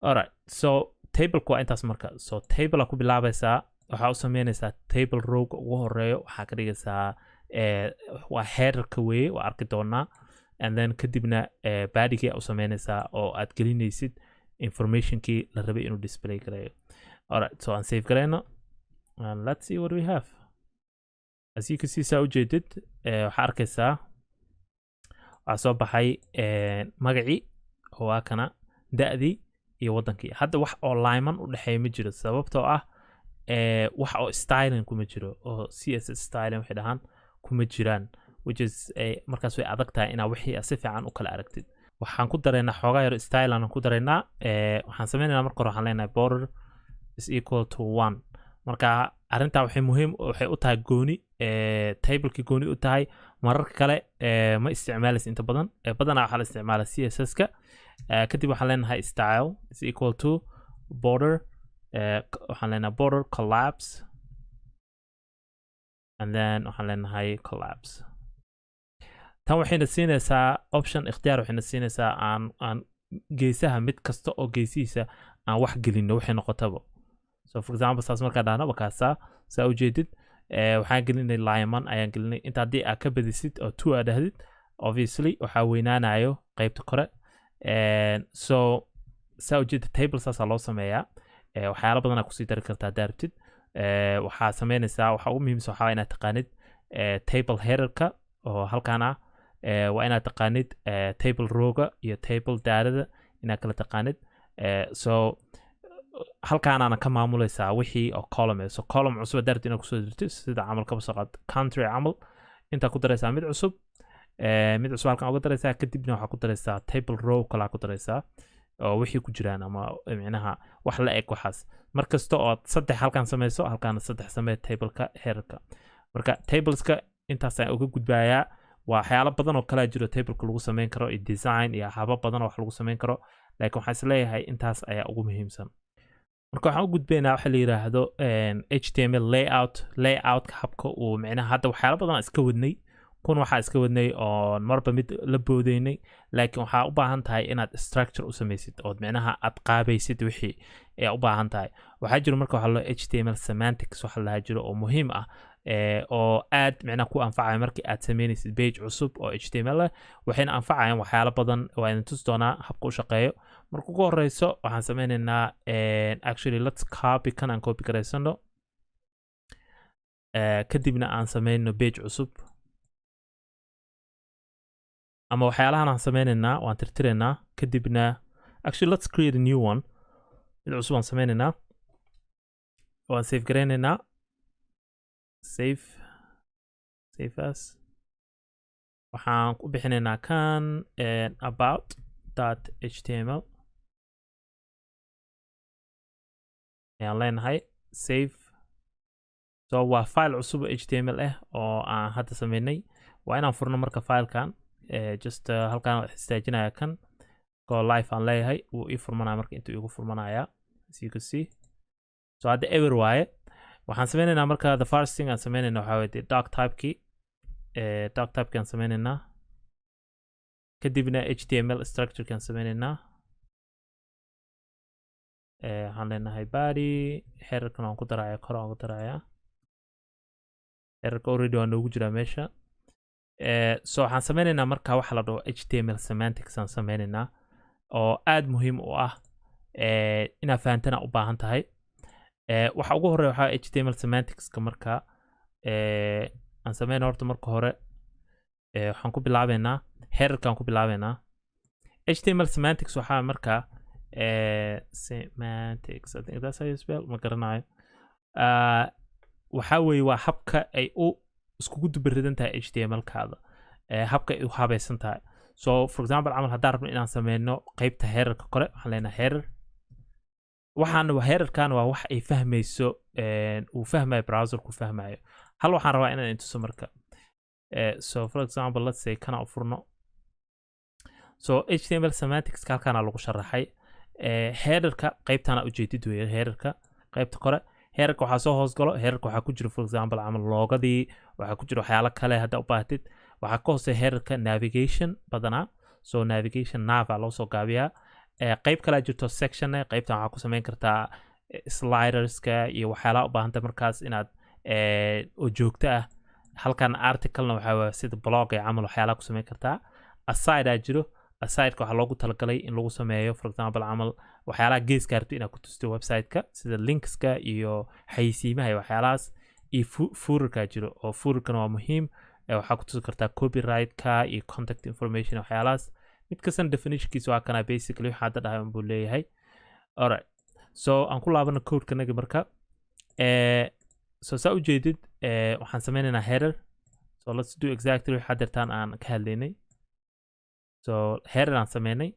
Alright, so tableka waa intaas marka. So table aa ku bilaabaysaa, waxaa u sameynaysaa table rowga ugu horeeyo, waxaa ka dhigaysaa waa headerka weeye, waa arki doonaa. And then kadibna bodygii u sameynaysaa oo aad gelinaysid informationkii la rabay inuu display gareeyo. Alright, so aan save gareyno and let's see what we have. As you can see, saa ujeedid, waxaa arkaysaa waxaa soo baxay magacii oo waa kana, da'dii iyo waddankii. Hadda wax oo layman u dhexeeya ma jiro, sababtoo ah Wax oo styling kuma jiro, oo CSS styling waxay dhahaan kuma jiraan, which is markaas way adag tahay inaa wixii aad si fiican u kala aragtid. Waxaan ku daraynaa xoogaa yar style aan ku daraynaa. Waxaan sameynaynaa marka hore, waxaan leenahay border is equal to 1. Marka arrintaa waxay muhiim waxay u tahay gooni tablekii gooni u tahay. Mararka kale ma isticmaalaysa inta badan. Badanaa waxaa la isticmaala CSS-ka. Kadib waxaan leenahay style is equal to border, waxaan leenahay border collapse, and then waxaan leenahay collapse. Tan waxayna siinaysaa option, ikhtiyaar waxayna siinaysaa aan geesaha, mid kasta oo geesihiisa aan wax gelino, waxay noqotaba. So for example, saas markaa dhahno, wakaasaa saa ujeedid, waxaan gelinay lineman ayaan gelinay inta. Haddii aad ka badisid oo 2 aad dhahdid, obviously waxaa weynaanayo qeybta kore. So saa ujeedid, table saasaa loo sameeyaa. Waxyaalo badan aa kusii dari kartaa haddaa rabtid. Waxaa sameynaysaa, waxa ugu muhiimsan waxaa waa inaad taqaanid table headerka oo halkan ah. Waa inaad taqaanid table rowga iyo table datada inaad kala taqaanid. So halkaanaana ka maamuleysaa wixii oo column eh. So column cusub haddaa rabtid inaad kusoo dirtid, sida camal kaba soo qaad country camal, intaa ku daraysaa mid cusub, mid cusub halkan uga daraysaa. Kadibna waxaa ku daraysaa table row kalaa ku daraysaa oo wixii ku jiraan ama micnaha wax la eg waxaas. Mar kasta ood saddex halkan sameyso, halkaana saddex samee tableka headerka. Marka tableska intaasaan uga gudbayaa. Waa waxyaalo badan oo kalaa jiro tableka lagu sameyn karo iyo design iyo habab badan oo wax lagu sameyn karo, laakiin waxaan isleeyahay intaas ayaa ugu muhiimsan. Marka waxaan u gudbaynaa waxa la yiraahdo HTML layout. Layoutka habka uu micnaha, hadda waxyaalo badan aan iska wadnay, kun waxaa iska wadnay oon marba mid la boodeynay, laakiin waxaa u baahan tahay inaad structure u samaysid ood micnaha aad qaabaysid wixii ayaa u baahan tahay. Waxaa jiro marka waxaa loo HTML semantics waxa lahaa jiro oo muhiim ah, oo aad micnaha ku anfacaya markii aad sameynaysid page cusub oo HTML ah. Waxayna anfacayaan waxyaalo badan, waa idin tusi doonaa habka u shaqeeyo. Marka ugu horeyso waxaan sameynaynaa, actually let's copy kan, aan copy garaysano, kadibna aan sameyno page cusub ama waxyaalahan aan sameynaynaa waan tirtiraynaa. Kadibna actually let's create a new one, mid cusub aan sameynaynaa, waan save garaynaynaa, save as. Waxaan ku bixinaynaa kan about.html ayaan leenahay, save. So waa file cusub oo HTML ah oo aan hadda sameynay. Waa inaan furno marka filekan. Just halkaan wax istaajinaya, kan go live aan leeyahay, wuu ii furmanaya. Marka intuu iigu furmanaya, as you can see. So hadda ever waaye. Waxaan sameynaynaa marka, the first thing aan sameynayna waxaa waye doc typekii, doc typekii aan sameynaynaa. Kadibna HTML structureki aan sameynaynaa. Waxaan leenahay body, headerkan waan ku daraya, kor waan ku daraya. Headerka already waa noogu jiraa meesha. So waxaan sameynaynaa marka waxa la dhaho HTML semantics aan sameynaynaa oo aad muhiim u ah, inaad fahantana u baahan tahay. Waxa ugu horeeya waxaa HTML semanticska. Marka aan sameyna horta marka hore, waxaan ku bilaabeynaa headerkaan ku bilaabeynaa. HTML semantics waxaa marka semantics, I think that's how you spell, ma garanayo. Waxaa weeye waa habka ay u iskugu dubaridan tahay HTML-kaada, habka ay u habaysan tahay. So for example camal, haddaan rabno inaan sameyno qeybta headerka kore, waxaan leenahay header. Waxaan headerkan waa wax ay fahmayso, uu fahmayo browserku fahmayo. Hal waxaan rabaa inaan intuso marka. So for example, let's say kana u furno. So HTML semantics halkaana lagu sharaxay. Headerka qeybtana ujeedid weeye, headerka qeybta kore. Headerka waxaa soo hoosgalo, headerka waxaa ku jira for example camal logodii, waxaa ku jira waxyaalo kale hadda u baahatid. Waxaa ka hooseeya headerka navigation badanaa. So navigation, nav aa loo soo gaabiyaa. Qeyb kalea jirto, section. Qeybtan waxaa ku samayn kartaa sliderska iyo waxyaalaha u baahanta markaas inaad oo joogto ah. Halkan articlena waxaa waye sida blog ee camal, waxyaalaha ku samayn kartaa. Aside aa jiro, asideka waxaa loogu talagalay in lagu sameeyo for example camal waxyaalaha geeska rabto inaad ku tusto website-ka, sida linkska iyo xayeysiimaha iyo waxyaalahaas. Iyo footerka jiro, oo footerkana waa muhiim. Waxaa ku tusi kartaa copyright-ka iyo contact information, waxyaalahaas. Mid kastana definitionkiisa waa kana, basically waxaa hadda dhahay unbuu leeyahay. Alright, so aan ku laabano codekanaga marka. So saa ujeedid, waxaan sameynaynaa header. So let's do exactly waxaa dirtaan aan ka hadlaynay. So header aan sameynay,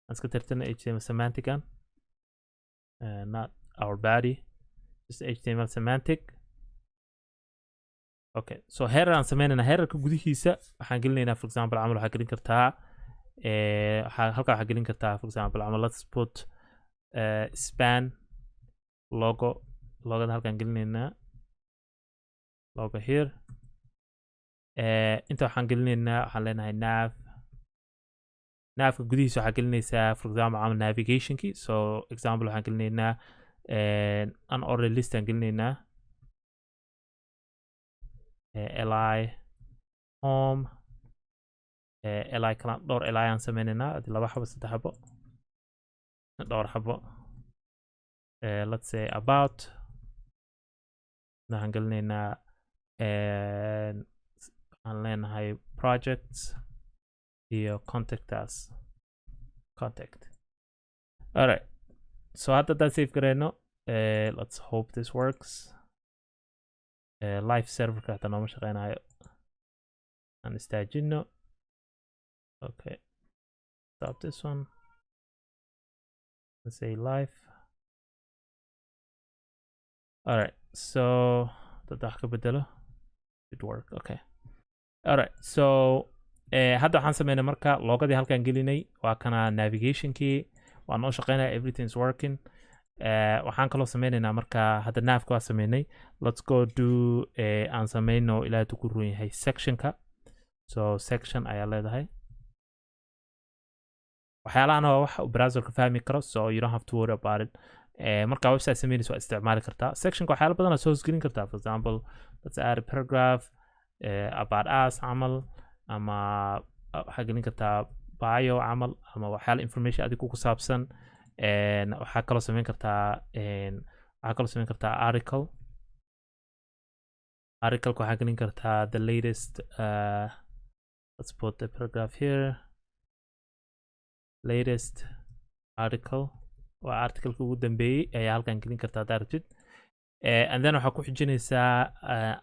aan iska tirtirnay HTML semantic-an, not our body, just HTML semantic. Okay, so header aan sameynayna. Headerka gudihiisa waxaan gelinaynaa, for example camal, waxaa gelin kartaa halkaa waxaa gelin kartaa, for example camal, let's put span logo. Logada halkaan gelinaynaa, logo here. Inta waxaan gelinaynaa, waxaan leenahay nav. Navka gudihiisa waxaa gelinaysaa, for example camal, navigationki. So example waxaan gelinaynaa unordered list aan gelinaynaa, li home, li kala, dhowr li aan sameynaynaa, adi laba xabo, saddex xabo, dhowr xabo. Let's say about. Waxaan gelinaynaa, waxaan leenahay projects iyo contact us, contact. Alright, so hadda haddaan save gareyno, let's hope this works. Live serverka hataa nooma shaqeynayo, aan istaajino. Okay, stop this one. Let's say live. Alright, so dad wax ka bedelo, it work. Okay, alright, so hadda waxaan sameynay marka logadii halkaan gelinay, waa kana navigationkii waa noo shaqeynaya, everything's working. Waxaan kaloo sameynaynaa marka hadda navka waa sameynay. Let's go do, aan sameyno, ilaa ku run yahay, sectionka. So section ayaa leedahay. Waxyaalahana waa wax uu browserka fahmi karo, so you don't have to worry about it. Markaa website sameynaysa waa isticmaali kartaa sectionka, waxyaala badan aad soo hosgelin kartaa. For example, let's add a paragraph, about us camal, ama waxaa gelin kartaa bio camal, ama waxyaala information adiga ku saabsan. Waxaa kaloo sameyn kartaa article. Articleka waxaa gelin kartaa the latest, let's put the paragraph here, latest article, waa articleka ugu dambeeyey ayaa halkan gelin kartaa haddaa rabtid. And then waxaa ku xijinaysaa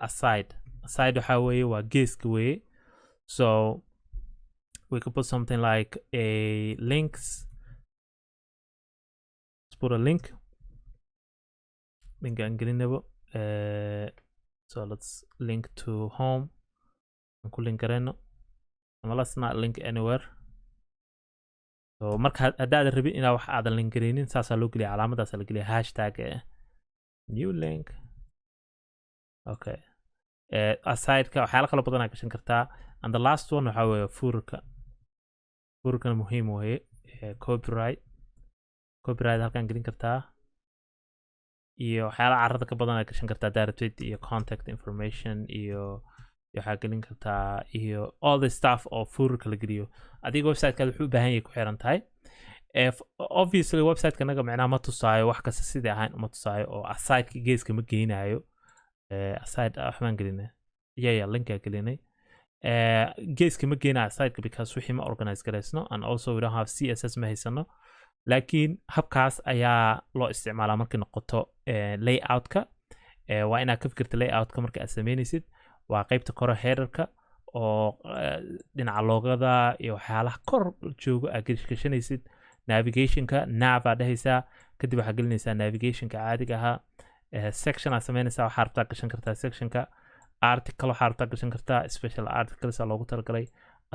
aside. Aside waxaa weeye waa geeska weeye. So we could put something like a links. Let's put a link. Link aan gelinabo. So let's link to home, aan ku link gareyno, ama let's not link anywhere. So marka haddaadan rabin inaa wax aadan link gareynin, saasaa loo geliya, calaamadaasaa la geliya, hashtag new link. Okay, asideka waxyaala kalo badan aa gashan kartaa. And the last one waxaa weeye footerka. Footerkana muhiim weeye. Copyright, copyright halkaan gelin kartaa, iyo waxyaala carrada ka badan aa gashan kartaa haddaa rabtid, iyo contact information, iyo waxaa gelin kartaa, iyo all the stuff oo footerka la geliyo. Adiga websitekaada wuxuu u baahan yahay ku xiran tahay. Obviously websiteka naga micnaha ma tusaayo wax kasta sidii ahayn, uma tusaayo oo asideka geeska ma geynayo. Aside waxbaan gelinay, yeah, linkaa gelinay. Geeska ma geynayo asideka because wixii ma organize garaysno, and also we don't have CSS, ma haysano. Laakiin habkaas ayaa loo isticmaalaa markay noqoto layoutka. Waa inaad ka fikirta layoutka marka aad sameynaysid. Waa qeybta kore, headerka, oo dhinaca logoda iyo waxyaalaha kor joogo aad gashanaysid. Navigationka nav aad dhehaysaa, kadib waxaad gelinaysaa navigationka caadiga ahaa. Section aad sameynaysaa, waxaa rabtaa gashan kartaa sectionka. Article waxaa rabtaa gashan kartaa, special articles aa loogu talagalay.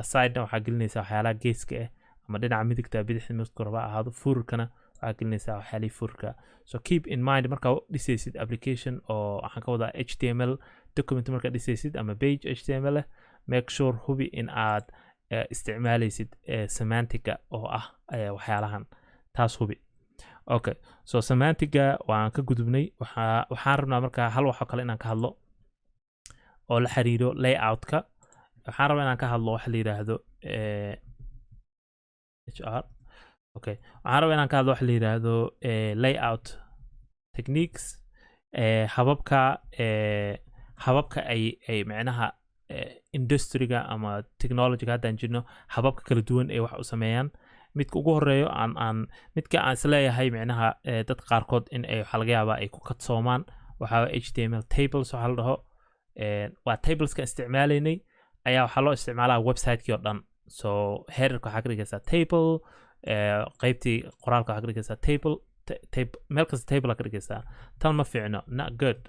Asidena waxaa gelinaysaa waxyaalaha geeska ah ama dhinaca midigta, bidixda, midku raba ahaado. Footerkana waxaa gelinaysaa waxyaalihii footerka. So keep in mind, markaa dhisaysid application, oo waxaan ka wadaa HTML document, markaa dhisaysid ama page HTML ah, make sure, hubi in aad isticmaalaysid semantica oo ah waxyaalahan, taas hubi. Okay, so semantiga waan ka gudubnay. Waxaan rabnaa markaa hal waxoo kale inaan ka hadlo oo la xiriiro layoutka. Waxaan rabaa inaan ka hadlo waxa la yidhaahdo hr. Okay, waxaan rabaa inaan ka hadlo waxa la yidhaahdo layout techniques, hababka ay micnaha industryga ama technologyga haddaan jirno, hababka kala duwan ee wax u sameeyaan. Midka ugu horeeyo aan midka aan isleeyahay micnaha dad qaarkood in ay waxaa laga yaabaa ay ku kadsoomaan, waxaa weeye layout. Waxaa HTML tables waxaa la dhaho, waa tableska isticmaalaynay ayaa waxaa loo isticmaalaa website-kii oo dhan. So headerka waxaa ka dhigaysaa table, qaybtii qoraalka waxaa ka dhigaysaa table, meel kasta table aa ka dhigaysaa. Tan ma fiicno, not good,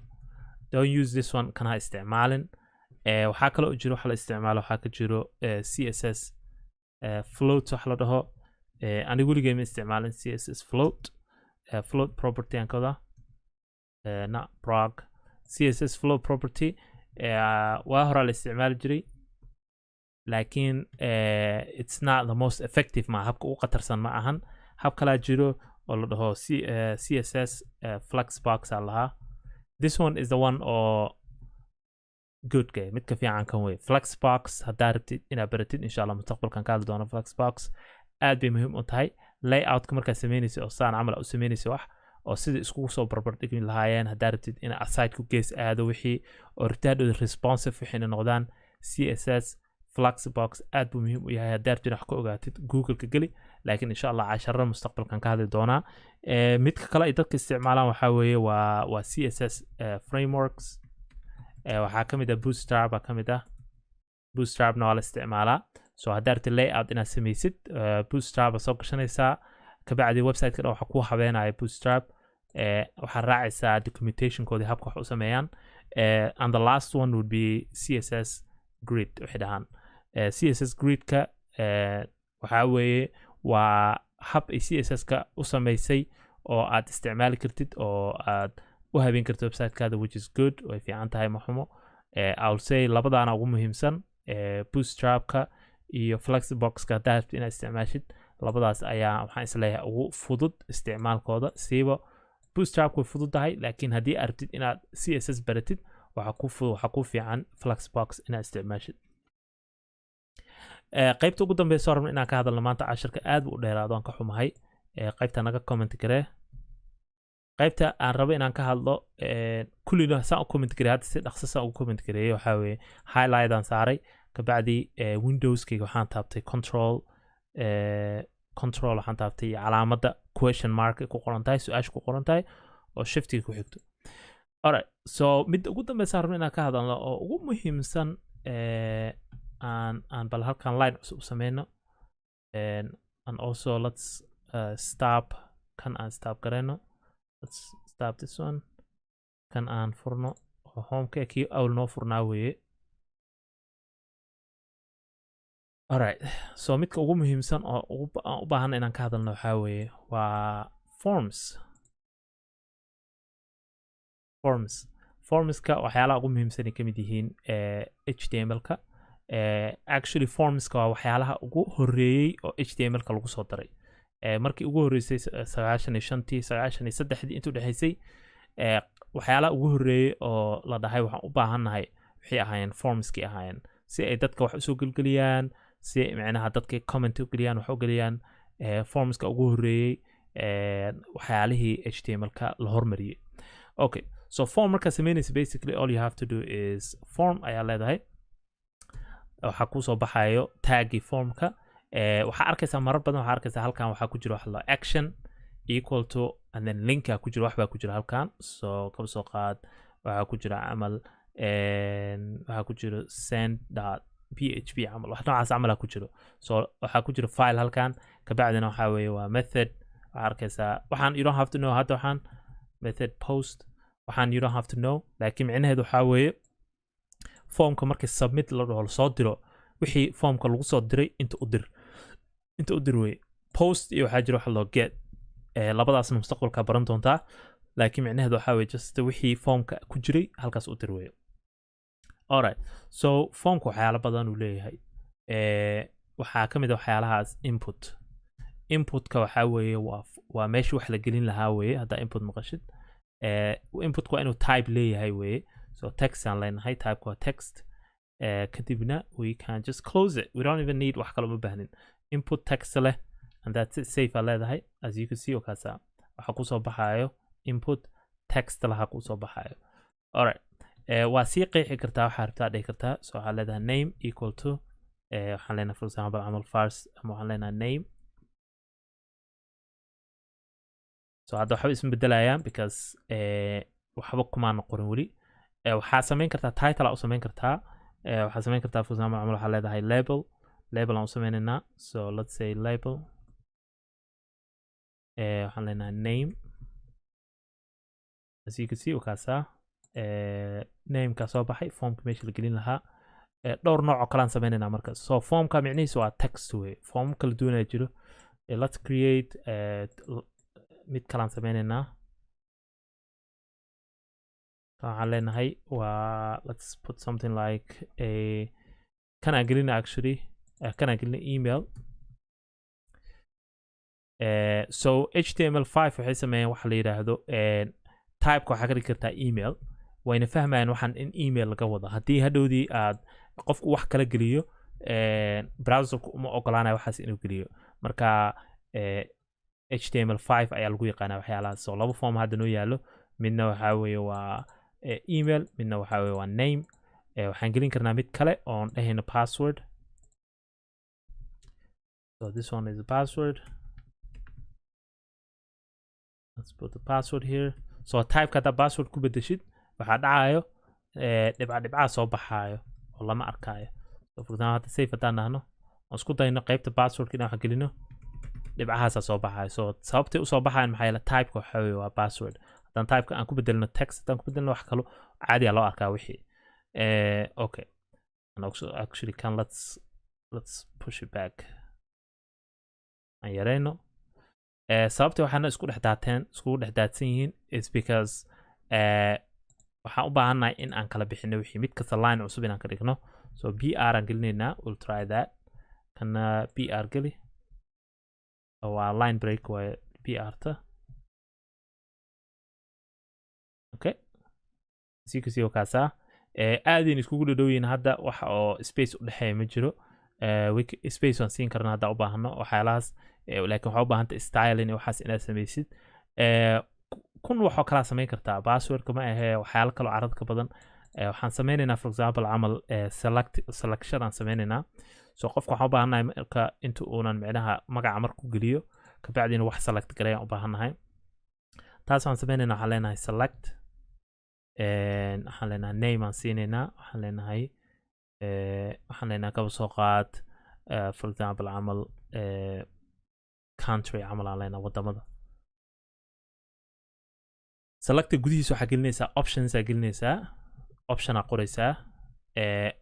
don't use this one, kan ha isticmaalin. Waxaa kaloo jiro waxa la isticmaalo, waxaa ka jiro CSS float wax la dhaho. Anigu weligay ma isticmaalin CSS float, float property aan ka wadaa, not prog, CSS float property. Waa horaa la isticmaali jiray, laakiin it's not the most effective, ma habka ugu khatarsan ma ahan. Hab kalaa jiro oo la dhaho CSS flexbox aa lahaa. This one is the one oo good ga, midka fiican kan wey, flexbox. Haddaa rabtid inaad baratid, insha Allah mustaqbalkan ka hadli doono. Flexbox aad bay muhiim u tahay layoutka markaad sameynaysa oo saan camal u sameynaysa, wax oo sida iskugu soo barbar dhigmi lahaayeen. Haddaa rabtid in aside ku gees aado wixii oo rabtid hadhow responsive wixii noqdaan, CSS flexbox aad buu muhiim u yahay. Haddaa rabtid wax ka ogaatid, Google-ka geli, laakiin insha Allah casharada mustaqbalkan ka hadli doonaa. Midka kale ay dadka isticmaalaan waxaa weeye waa CSS frameworks. Waxaa ka mid ah Bootstrap baa ka mid ah. Bootstrapna waa la isticmaalaa. So haddaa rabtid layout inaad samaysid, Bootstrap baa soo gashanaysaa. Kabacdi website-ka dhan waxaa kuu habeenaya Bootstrap. Waxaa raacaysaa documentationkoodii, habka wax u sameeyaan. And the last one would be CSS Grid waxay dhahaan. CSS Gridka waxaa weeye waa hab ay CSS-ka u samaysay oo aad isticmaali kartid oo aad u habeen kartid websitekaada, which is good, way fiican tahay, ma xumo. I'll say labadaana ugu muhiimsan, Bootstrapka iyo flexboxka. Haddaa rabtid inaad isticmaashid, labadaas ayaa waxaan isleeyahay ugu fudud isticmaalkooda. Siiba Bootstrapka way fududahay, laakiin haddii aad rabtid inaad CSS baratid, waxaa ku fiican flexbox inaad isticmaashid. Qaybta ugu dambeysa oo rabno inaan ka hadalno maanta, casharka aad buu u dheeraado, aan ka xumahay. Qaybta naga comment garee. Qaybta aan rabo inaan ka hadlo, kullina saan u comment gareey hadda, si dhaqso saan ugu comment gareeyay, waxaa weeye highlight aan saaray. Kabacdi Windowskayga waxaan taabtay control, control waxaan taabtay calaamadda question mark ay ku qoran tahay, su-aasha ku qoran tahay oo shiftiga ku xigto. Alright, so midda ugu dambeysa rabno inaan ka hadalno oo ugu muhiimsan, aan bal halkan line cusub u sameyno, and also let's stop kan, aan stop gareyno. Let's stop this one. Kan aan furno oo homeka kii awl noo furnaa weeye. Alright, so midka ugu muhiimsan oo aan u baahana inaan ka hadalno waxaa weeye waa forms. Forms, formska waxyaalaha ugu muhiimsan ay ka mid yihiin HTML-ka. Actually, formska waa waxyaalaha ugu horeeyey oo HTML-ka lagu soo daray. Markii ugu horreysay 95-tii, 93-dii intuu dhexaysay, waxyaalaha ugu horreeyey oo la dhahay waxaan u baahannahay waxay ahaayeen formskii ahaayeen, si ay dadka wax usoo gelgeliyaan, si micnaha dadka comment u geliyaan, wax u geliyaan. Formska ugu horreeyey, waxyaalihii HTML-ka la hormariyey. Okay, so form markaa sameynaysa, basically all you have to do is form ayaa leedahay. Waxaa kusoo baxayo taggii formka. Waxaa arkaysaa marar badan, waxaa arkaysaa halkan waxaa ku jira waxa la action equal to and then linka ku jira, wax baa ku jira halkan. So kaba soo qaad waxaa ku jira camal, waxaa ku jira send.php camal, wax noocaas camal ku jiro. So waxaa ku jira file halkan. Kabacdina waxaa weeye waa method. Waxaa arkaysaa waxaan, you don't have to know hadda waxaan method post, waxaan you don't have to know, laakiin micnaheedu waxaa weeye formka markii submit la dhaho, lasoo diro, wixii formka lagu soo diray inta u dir, inta u dir weye. Post iyo waxaa jira waxa loo get, labadaasna mustaqbalka baran doontaa, laakiin micnaheedu waxaa weye just wixii formka ku jiray halkaas u dir weye. Alright, so formka waxyaalo badan uu leeyahay. Waxaa ka mid a waxyaalahaas input. Inputka waxaa weeye waa meesha wax la gelin lahaa weeye. Haddaa input maqashid, inputka waa inuu type leeyahay weeye. So text aan leenahay, typeka waa text. Kadibna we can just close it, we don't even need, wax kale uma baahnin. Input text leh and that's it. Save aa leedahay. As you can see, oo kaasa waxaa kusoo baxayo input text laha kusoo baxayo. Alright, waa sii qeexi kartaa, waxaa rabtaa dhihi kartaa. So waxaa leedahay name equal to, waxaan leenahay, for example, camal first, ama waxaan leenahay name. So hadda waxba isma bedelayaan because Waxba kumaana qorin weli. Waxaa samayn kartaa title aa u samayn kartaa. Waxaa samayn kartaa, for example camal, waxaa leedahay label. Label aan u sameynaynaa. So let's say label, waxaan leenahay name. As you can see, wakaasaa nameka soo baxay, formka meesha la gelin lahaa. Dhowr nooc oo kalean sameynaynaa marka. So formka micnihiisa waa text wey, form kala duwanaa jiro. Let's create mid kalaan sameynaynaa. Waxaan leenahay waa, let's put something like a, kan aan gelina actually, kan aan gelina email. So HTML5 waxay sameeyeen waxa la yidhaahdo typeka waxaa ka dhigi kartaa email, wayna fahmayaan waxaan in email laga wado. Haddii hadhowdii aad qofku wax kala geliyo, browserku uma ogolaanayo waxaas inuu geliyo. Marka HTML5 ayaa lagu yaqaanaa waxyaalahaas. So laba form hadda noo yaalo, midna waxaa weeye waa email, midna waxaa weeye waa name. Waxaan gelin karnaa mid kale oon dhehayno password. So this one is the password. Let's put the password here. So typeka haddaa password ku bedeshid, waxaa dhacayo dhibca dhibcaa soo baxaayo oo lama arkaayo. So for example, hadda save haddaan dhahno, oon isku dayno qaybta passwordka inaan wax gelino, dhibcahaasaa soo baxaayo. So sababtay usoo baxayan maxaa yeele typeka waxaa weeye waa password. Haddaan typeka aan ku bedelno text, haddaan ku bedelno wax kalo, caadiya loo arkaa wixii. Okay, and also actually can let's push it back, aan yareyno. Sababta waxaana isku dhex daateen, iskugu dhex daadsan yihiin is because waxaan u baahannahay in aan kala bixino wixii, mid kasta line cusub inaan ka dhigno. So br aan gelinaynaa. We'll try that. Kana br geli, waa line break waaye br ta. Okay, si kasii kaasaa aadayna iskugu dhadhow yihiin hadda, wax oo space u dhexeeya ma jiro. Space waan siin karnaa haddaa u baahano waxyaalahaas, laakiin waxaa u baahanta styling iyo waxaas inaad samaysid. Kun waxoo kalaa samayn kartaa, passwordka ma ahee, waxyaalo kaloo carada ka badan. Waxaan sameynaynaa, for example camal, select, selection aan sameynaynaa. So qofka waxaan u baahannahay marka inta uunan micnaha magaca marku geliyo kabacdina wax select gareeyaan u baahannahay. Taas waxaan sameynaynaa, waxaan leenahay select, waxaan leenahay name aan siinaynaa. Waxaan leenahay kaba soo qaad, for example camal, country camal aan leenahay, wadamada. Selecta gudihiisa waxaa gelinaysaa options aa gelinaysaa, option aa qoraysaa.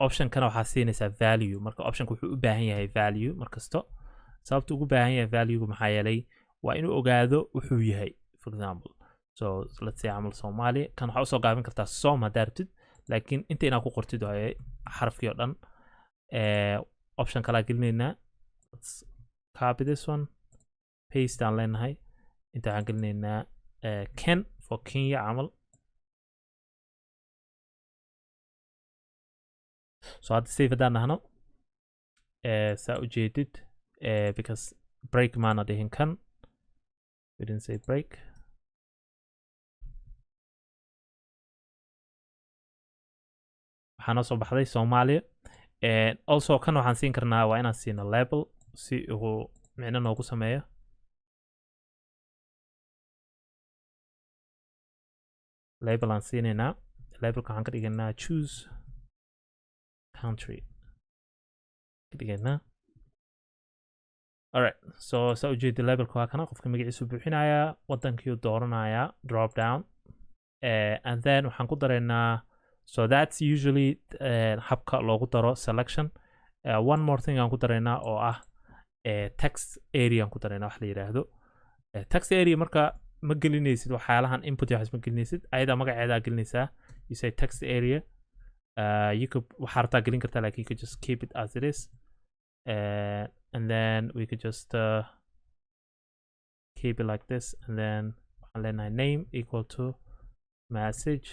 Optionkana waxaa siinaysaa value. Marka optionka wuxuu u baahan yahay value markasto. Sababta ugu baahan yahay valuegu maxaa yeelay waa inuu ogaado wuxuu yahay. For example, so let's say camal Soomaali, kan waxaa usoo gaabin kartaa som haddaa rabtid, laakiin inta inaad ku qortid waaye xarafkii oo dhan. Option kalaa gelinaynaa. Let's copy this one, paste aan leenahay. Inta waxaan gelinaynaa ken for Kenya camal. So hadda save haddaan dhahno, saa ujeedid, because break maana dhihin kan, we didn't say break. Waxaa noo soo baxday Soomaaliya. Also kan waxaan siin karnaa, waa inaan siino label si uu micno noogu sameeyo. Label aan siinaynaa, labelka waxaan ka dhigaynaa choose country ka dhigaynaa. Alright, so saa ujeeda labelka waa kana, qofka magaciisu buuxinayaa, wadankii dooranayaa, drop down. And then waxaan ku daraynaa, so that's usually habka loogu daro selection. One more thing aan ku daraynaa oo ah text area aan ku daraynaa, wax la yidhaahdo text area. Marka ma gelinaysid waxyaalahan input iyo waxaas ma gelinaysid, ayadaa magaceedaa gelinaysaa. You say text area. You could, waxaa rabtaa gelin kartaa, like you could just keep it as it is, and then we could just keep it like this, and then waxaan leenahay name equal to message,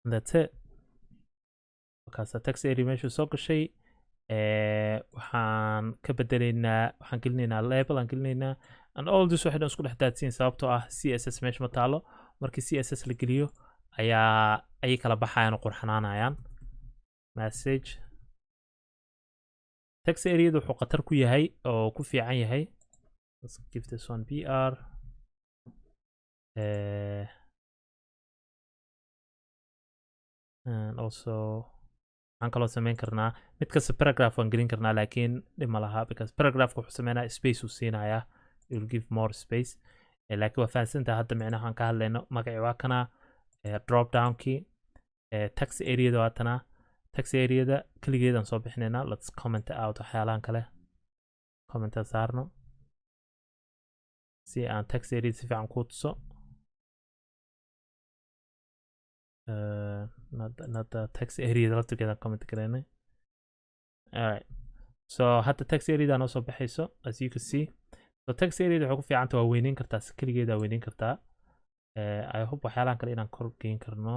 and that's it. Markaasa text area meeshuu soo gashay. Waxaan ka bedelaynaa, waxaan gelinaynaa label aan gelinaynaa, and all this waxay dhan isku dhex daadsiin sababtoo ah CSS meesha ma taalo. Markii CSS la geliyo ayaa ayay kala baxayaan oo qurxanaanayaan. Message text areada wuxuu khatar ku yahay oo ku fiican yahay, let's give this one br. And also waxaan kaloo sameyn karnaa mid kasta paragraph waan gelin karnaa, laakiin dhib ma laha because paragraphka wuxuu sameynaya space uu siinayaa. It will give more space. Laakiin waa fahansantaha hadda micnaha aan ka hadlayno. Magacii waa kana, drop downkii, text areada waa tanaa. Text areada keligeedaan soo bixinaynaa. Let's comment out waxyaalahan kale, commenta saarno si aan text area si fiican kuu tuso. Not the text area laftirkeeda comment gareynay. Alright, so hadda text area noo soo baxayso, as you can see. So text area waxay ku fiicanta waa weyneyn kartaa, si keligeeda weyneyn kartaa. I hope waxyaalahan kale inaan kor geyn karno.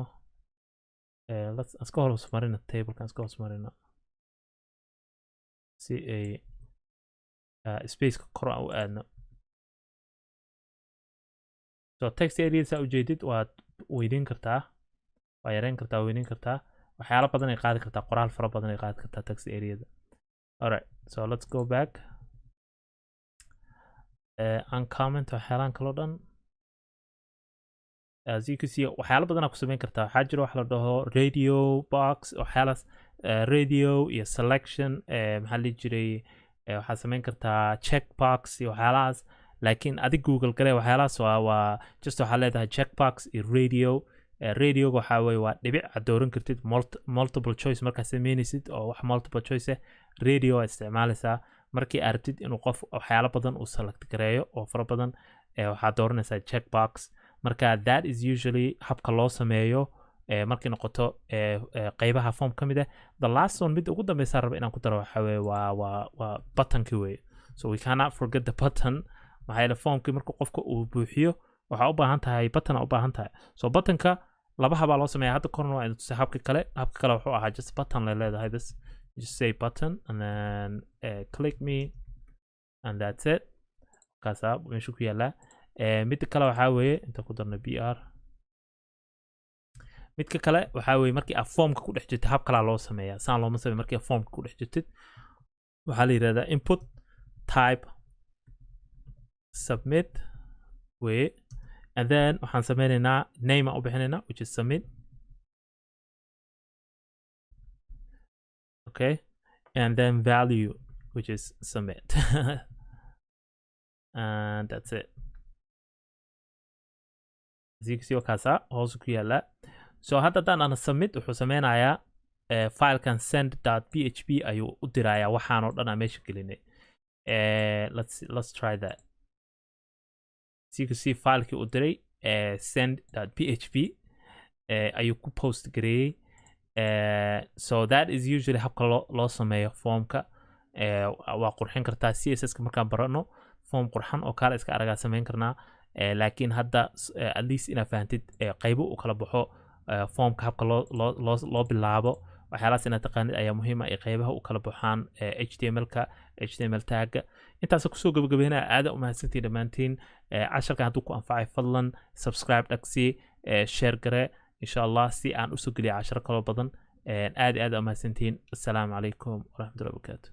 Let's iska hoos marino tablekan, iska hoos marino si ay spaceka kor aan u aadno. So text area saa ujeedid waad weyneyn kartaa, waa yareyn kartaa, weyneyn kartaa, waxyaalo badan ay qaadi kartaa, qoraal fara badan ay qaadi kartaa text areada. Alright, so let's go back, uncomment waxyaalahan kaloo dhan. As you can see, waxyaalo badan aa ku samayn kartaa. Waxaa jira wax la dhaho radio box, waxyaalahaas, radio iyo selection, maxaa la dhihi jiray, waxaad samayn kartaa check box iyo waxyaalahaas. Laakiin adig Google gale waxyaalahaas. Waa just waxaa leedahay check box iyo radio. Radioga waxaa weye waa dhibic aad dooran kartid, multiple choice markaad sameynaysid oo wax multiple choice ah radio aad isticmaalaysaa. Markii aad rabtid inuu qof waxyaalo badan uu select gareeyo oo fara badan, waxaad dooranaysaa check box. Marka that is usually habka loo sameeyo markay noqoto qeybaha form ka mid ah. The last one, midda ugu dambeysa raba inaan ku daro, waxaa weye waa buttonkii weye. So we cannot forget the button, maxaa yeele formkii marka qofka uu buuxiyo waxaa u baahan tahay button aa u baahan tahay. So buttonka laba habaa loo sameeya. Hadda korna waa idin tusay habka kale. Habka kale wuxuu ahaa just button la leedahay bas, just say button and then click me and that's it. Kaasaa meeshu ku yaalaa. Midda kale waxaa weeye inta ku darno br. Midka kale waxaa weeye markii aad formka ku dhex jirtid hab kalaa loo sameeyaa, saan looma sameeyo. Markii aad formka ku dhex jirtid waxaa la yidhahdaa input type submit weye, and then waxaan sameynaynaa name aan u bixinaynaa, which is submit, okay, and then value, which is submit, and that's it. As you can see, wakaasa hoos ku yaala. So hadda haddaan ana submit, wuxuu sameynayaa filekan send.php ayuu u dirayaa waxaan oo dhan aan meesha gelinay. Let's try that. So you can see filekii uu diray, send.php ayuu ku post gareeyey. So that is usually habka loo sameeyo formka. Waa qurxin kartaa CSS ka markaan barano, form qurxan oo kaale iska aragaa samayn karnaa. Laakiin hadda at least inaad fahantid qaybo uu kala baxo formka, habka loo bilaabo, waxyaalahaas inaad taqaanid ayaa muhiim ah, ay qaybaha u kala baxaan HTML-ka, HTML tagga. Intaas kusoo gabagabeynaya. Aada u mahadsantiin dhammaantiin. Casharkan hadduu ku anfacay, fadlan subscribe dhagsi, share gare insha Allah si aan usoo geliya casharo kaloo badan. Aad iyo aad u mahadsantiin. Assalaamu calaykum waraxmatullahi wabarakaatu.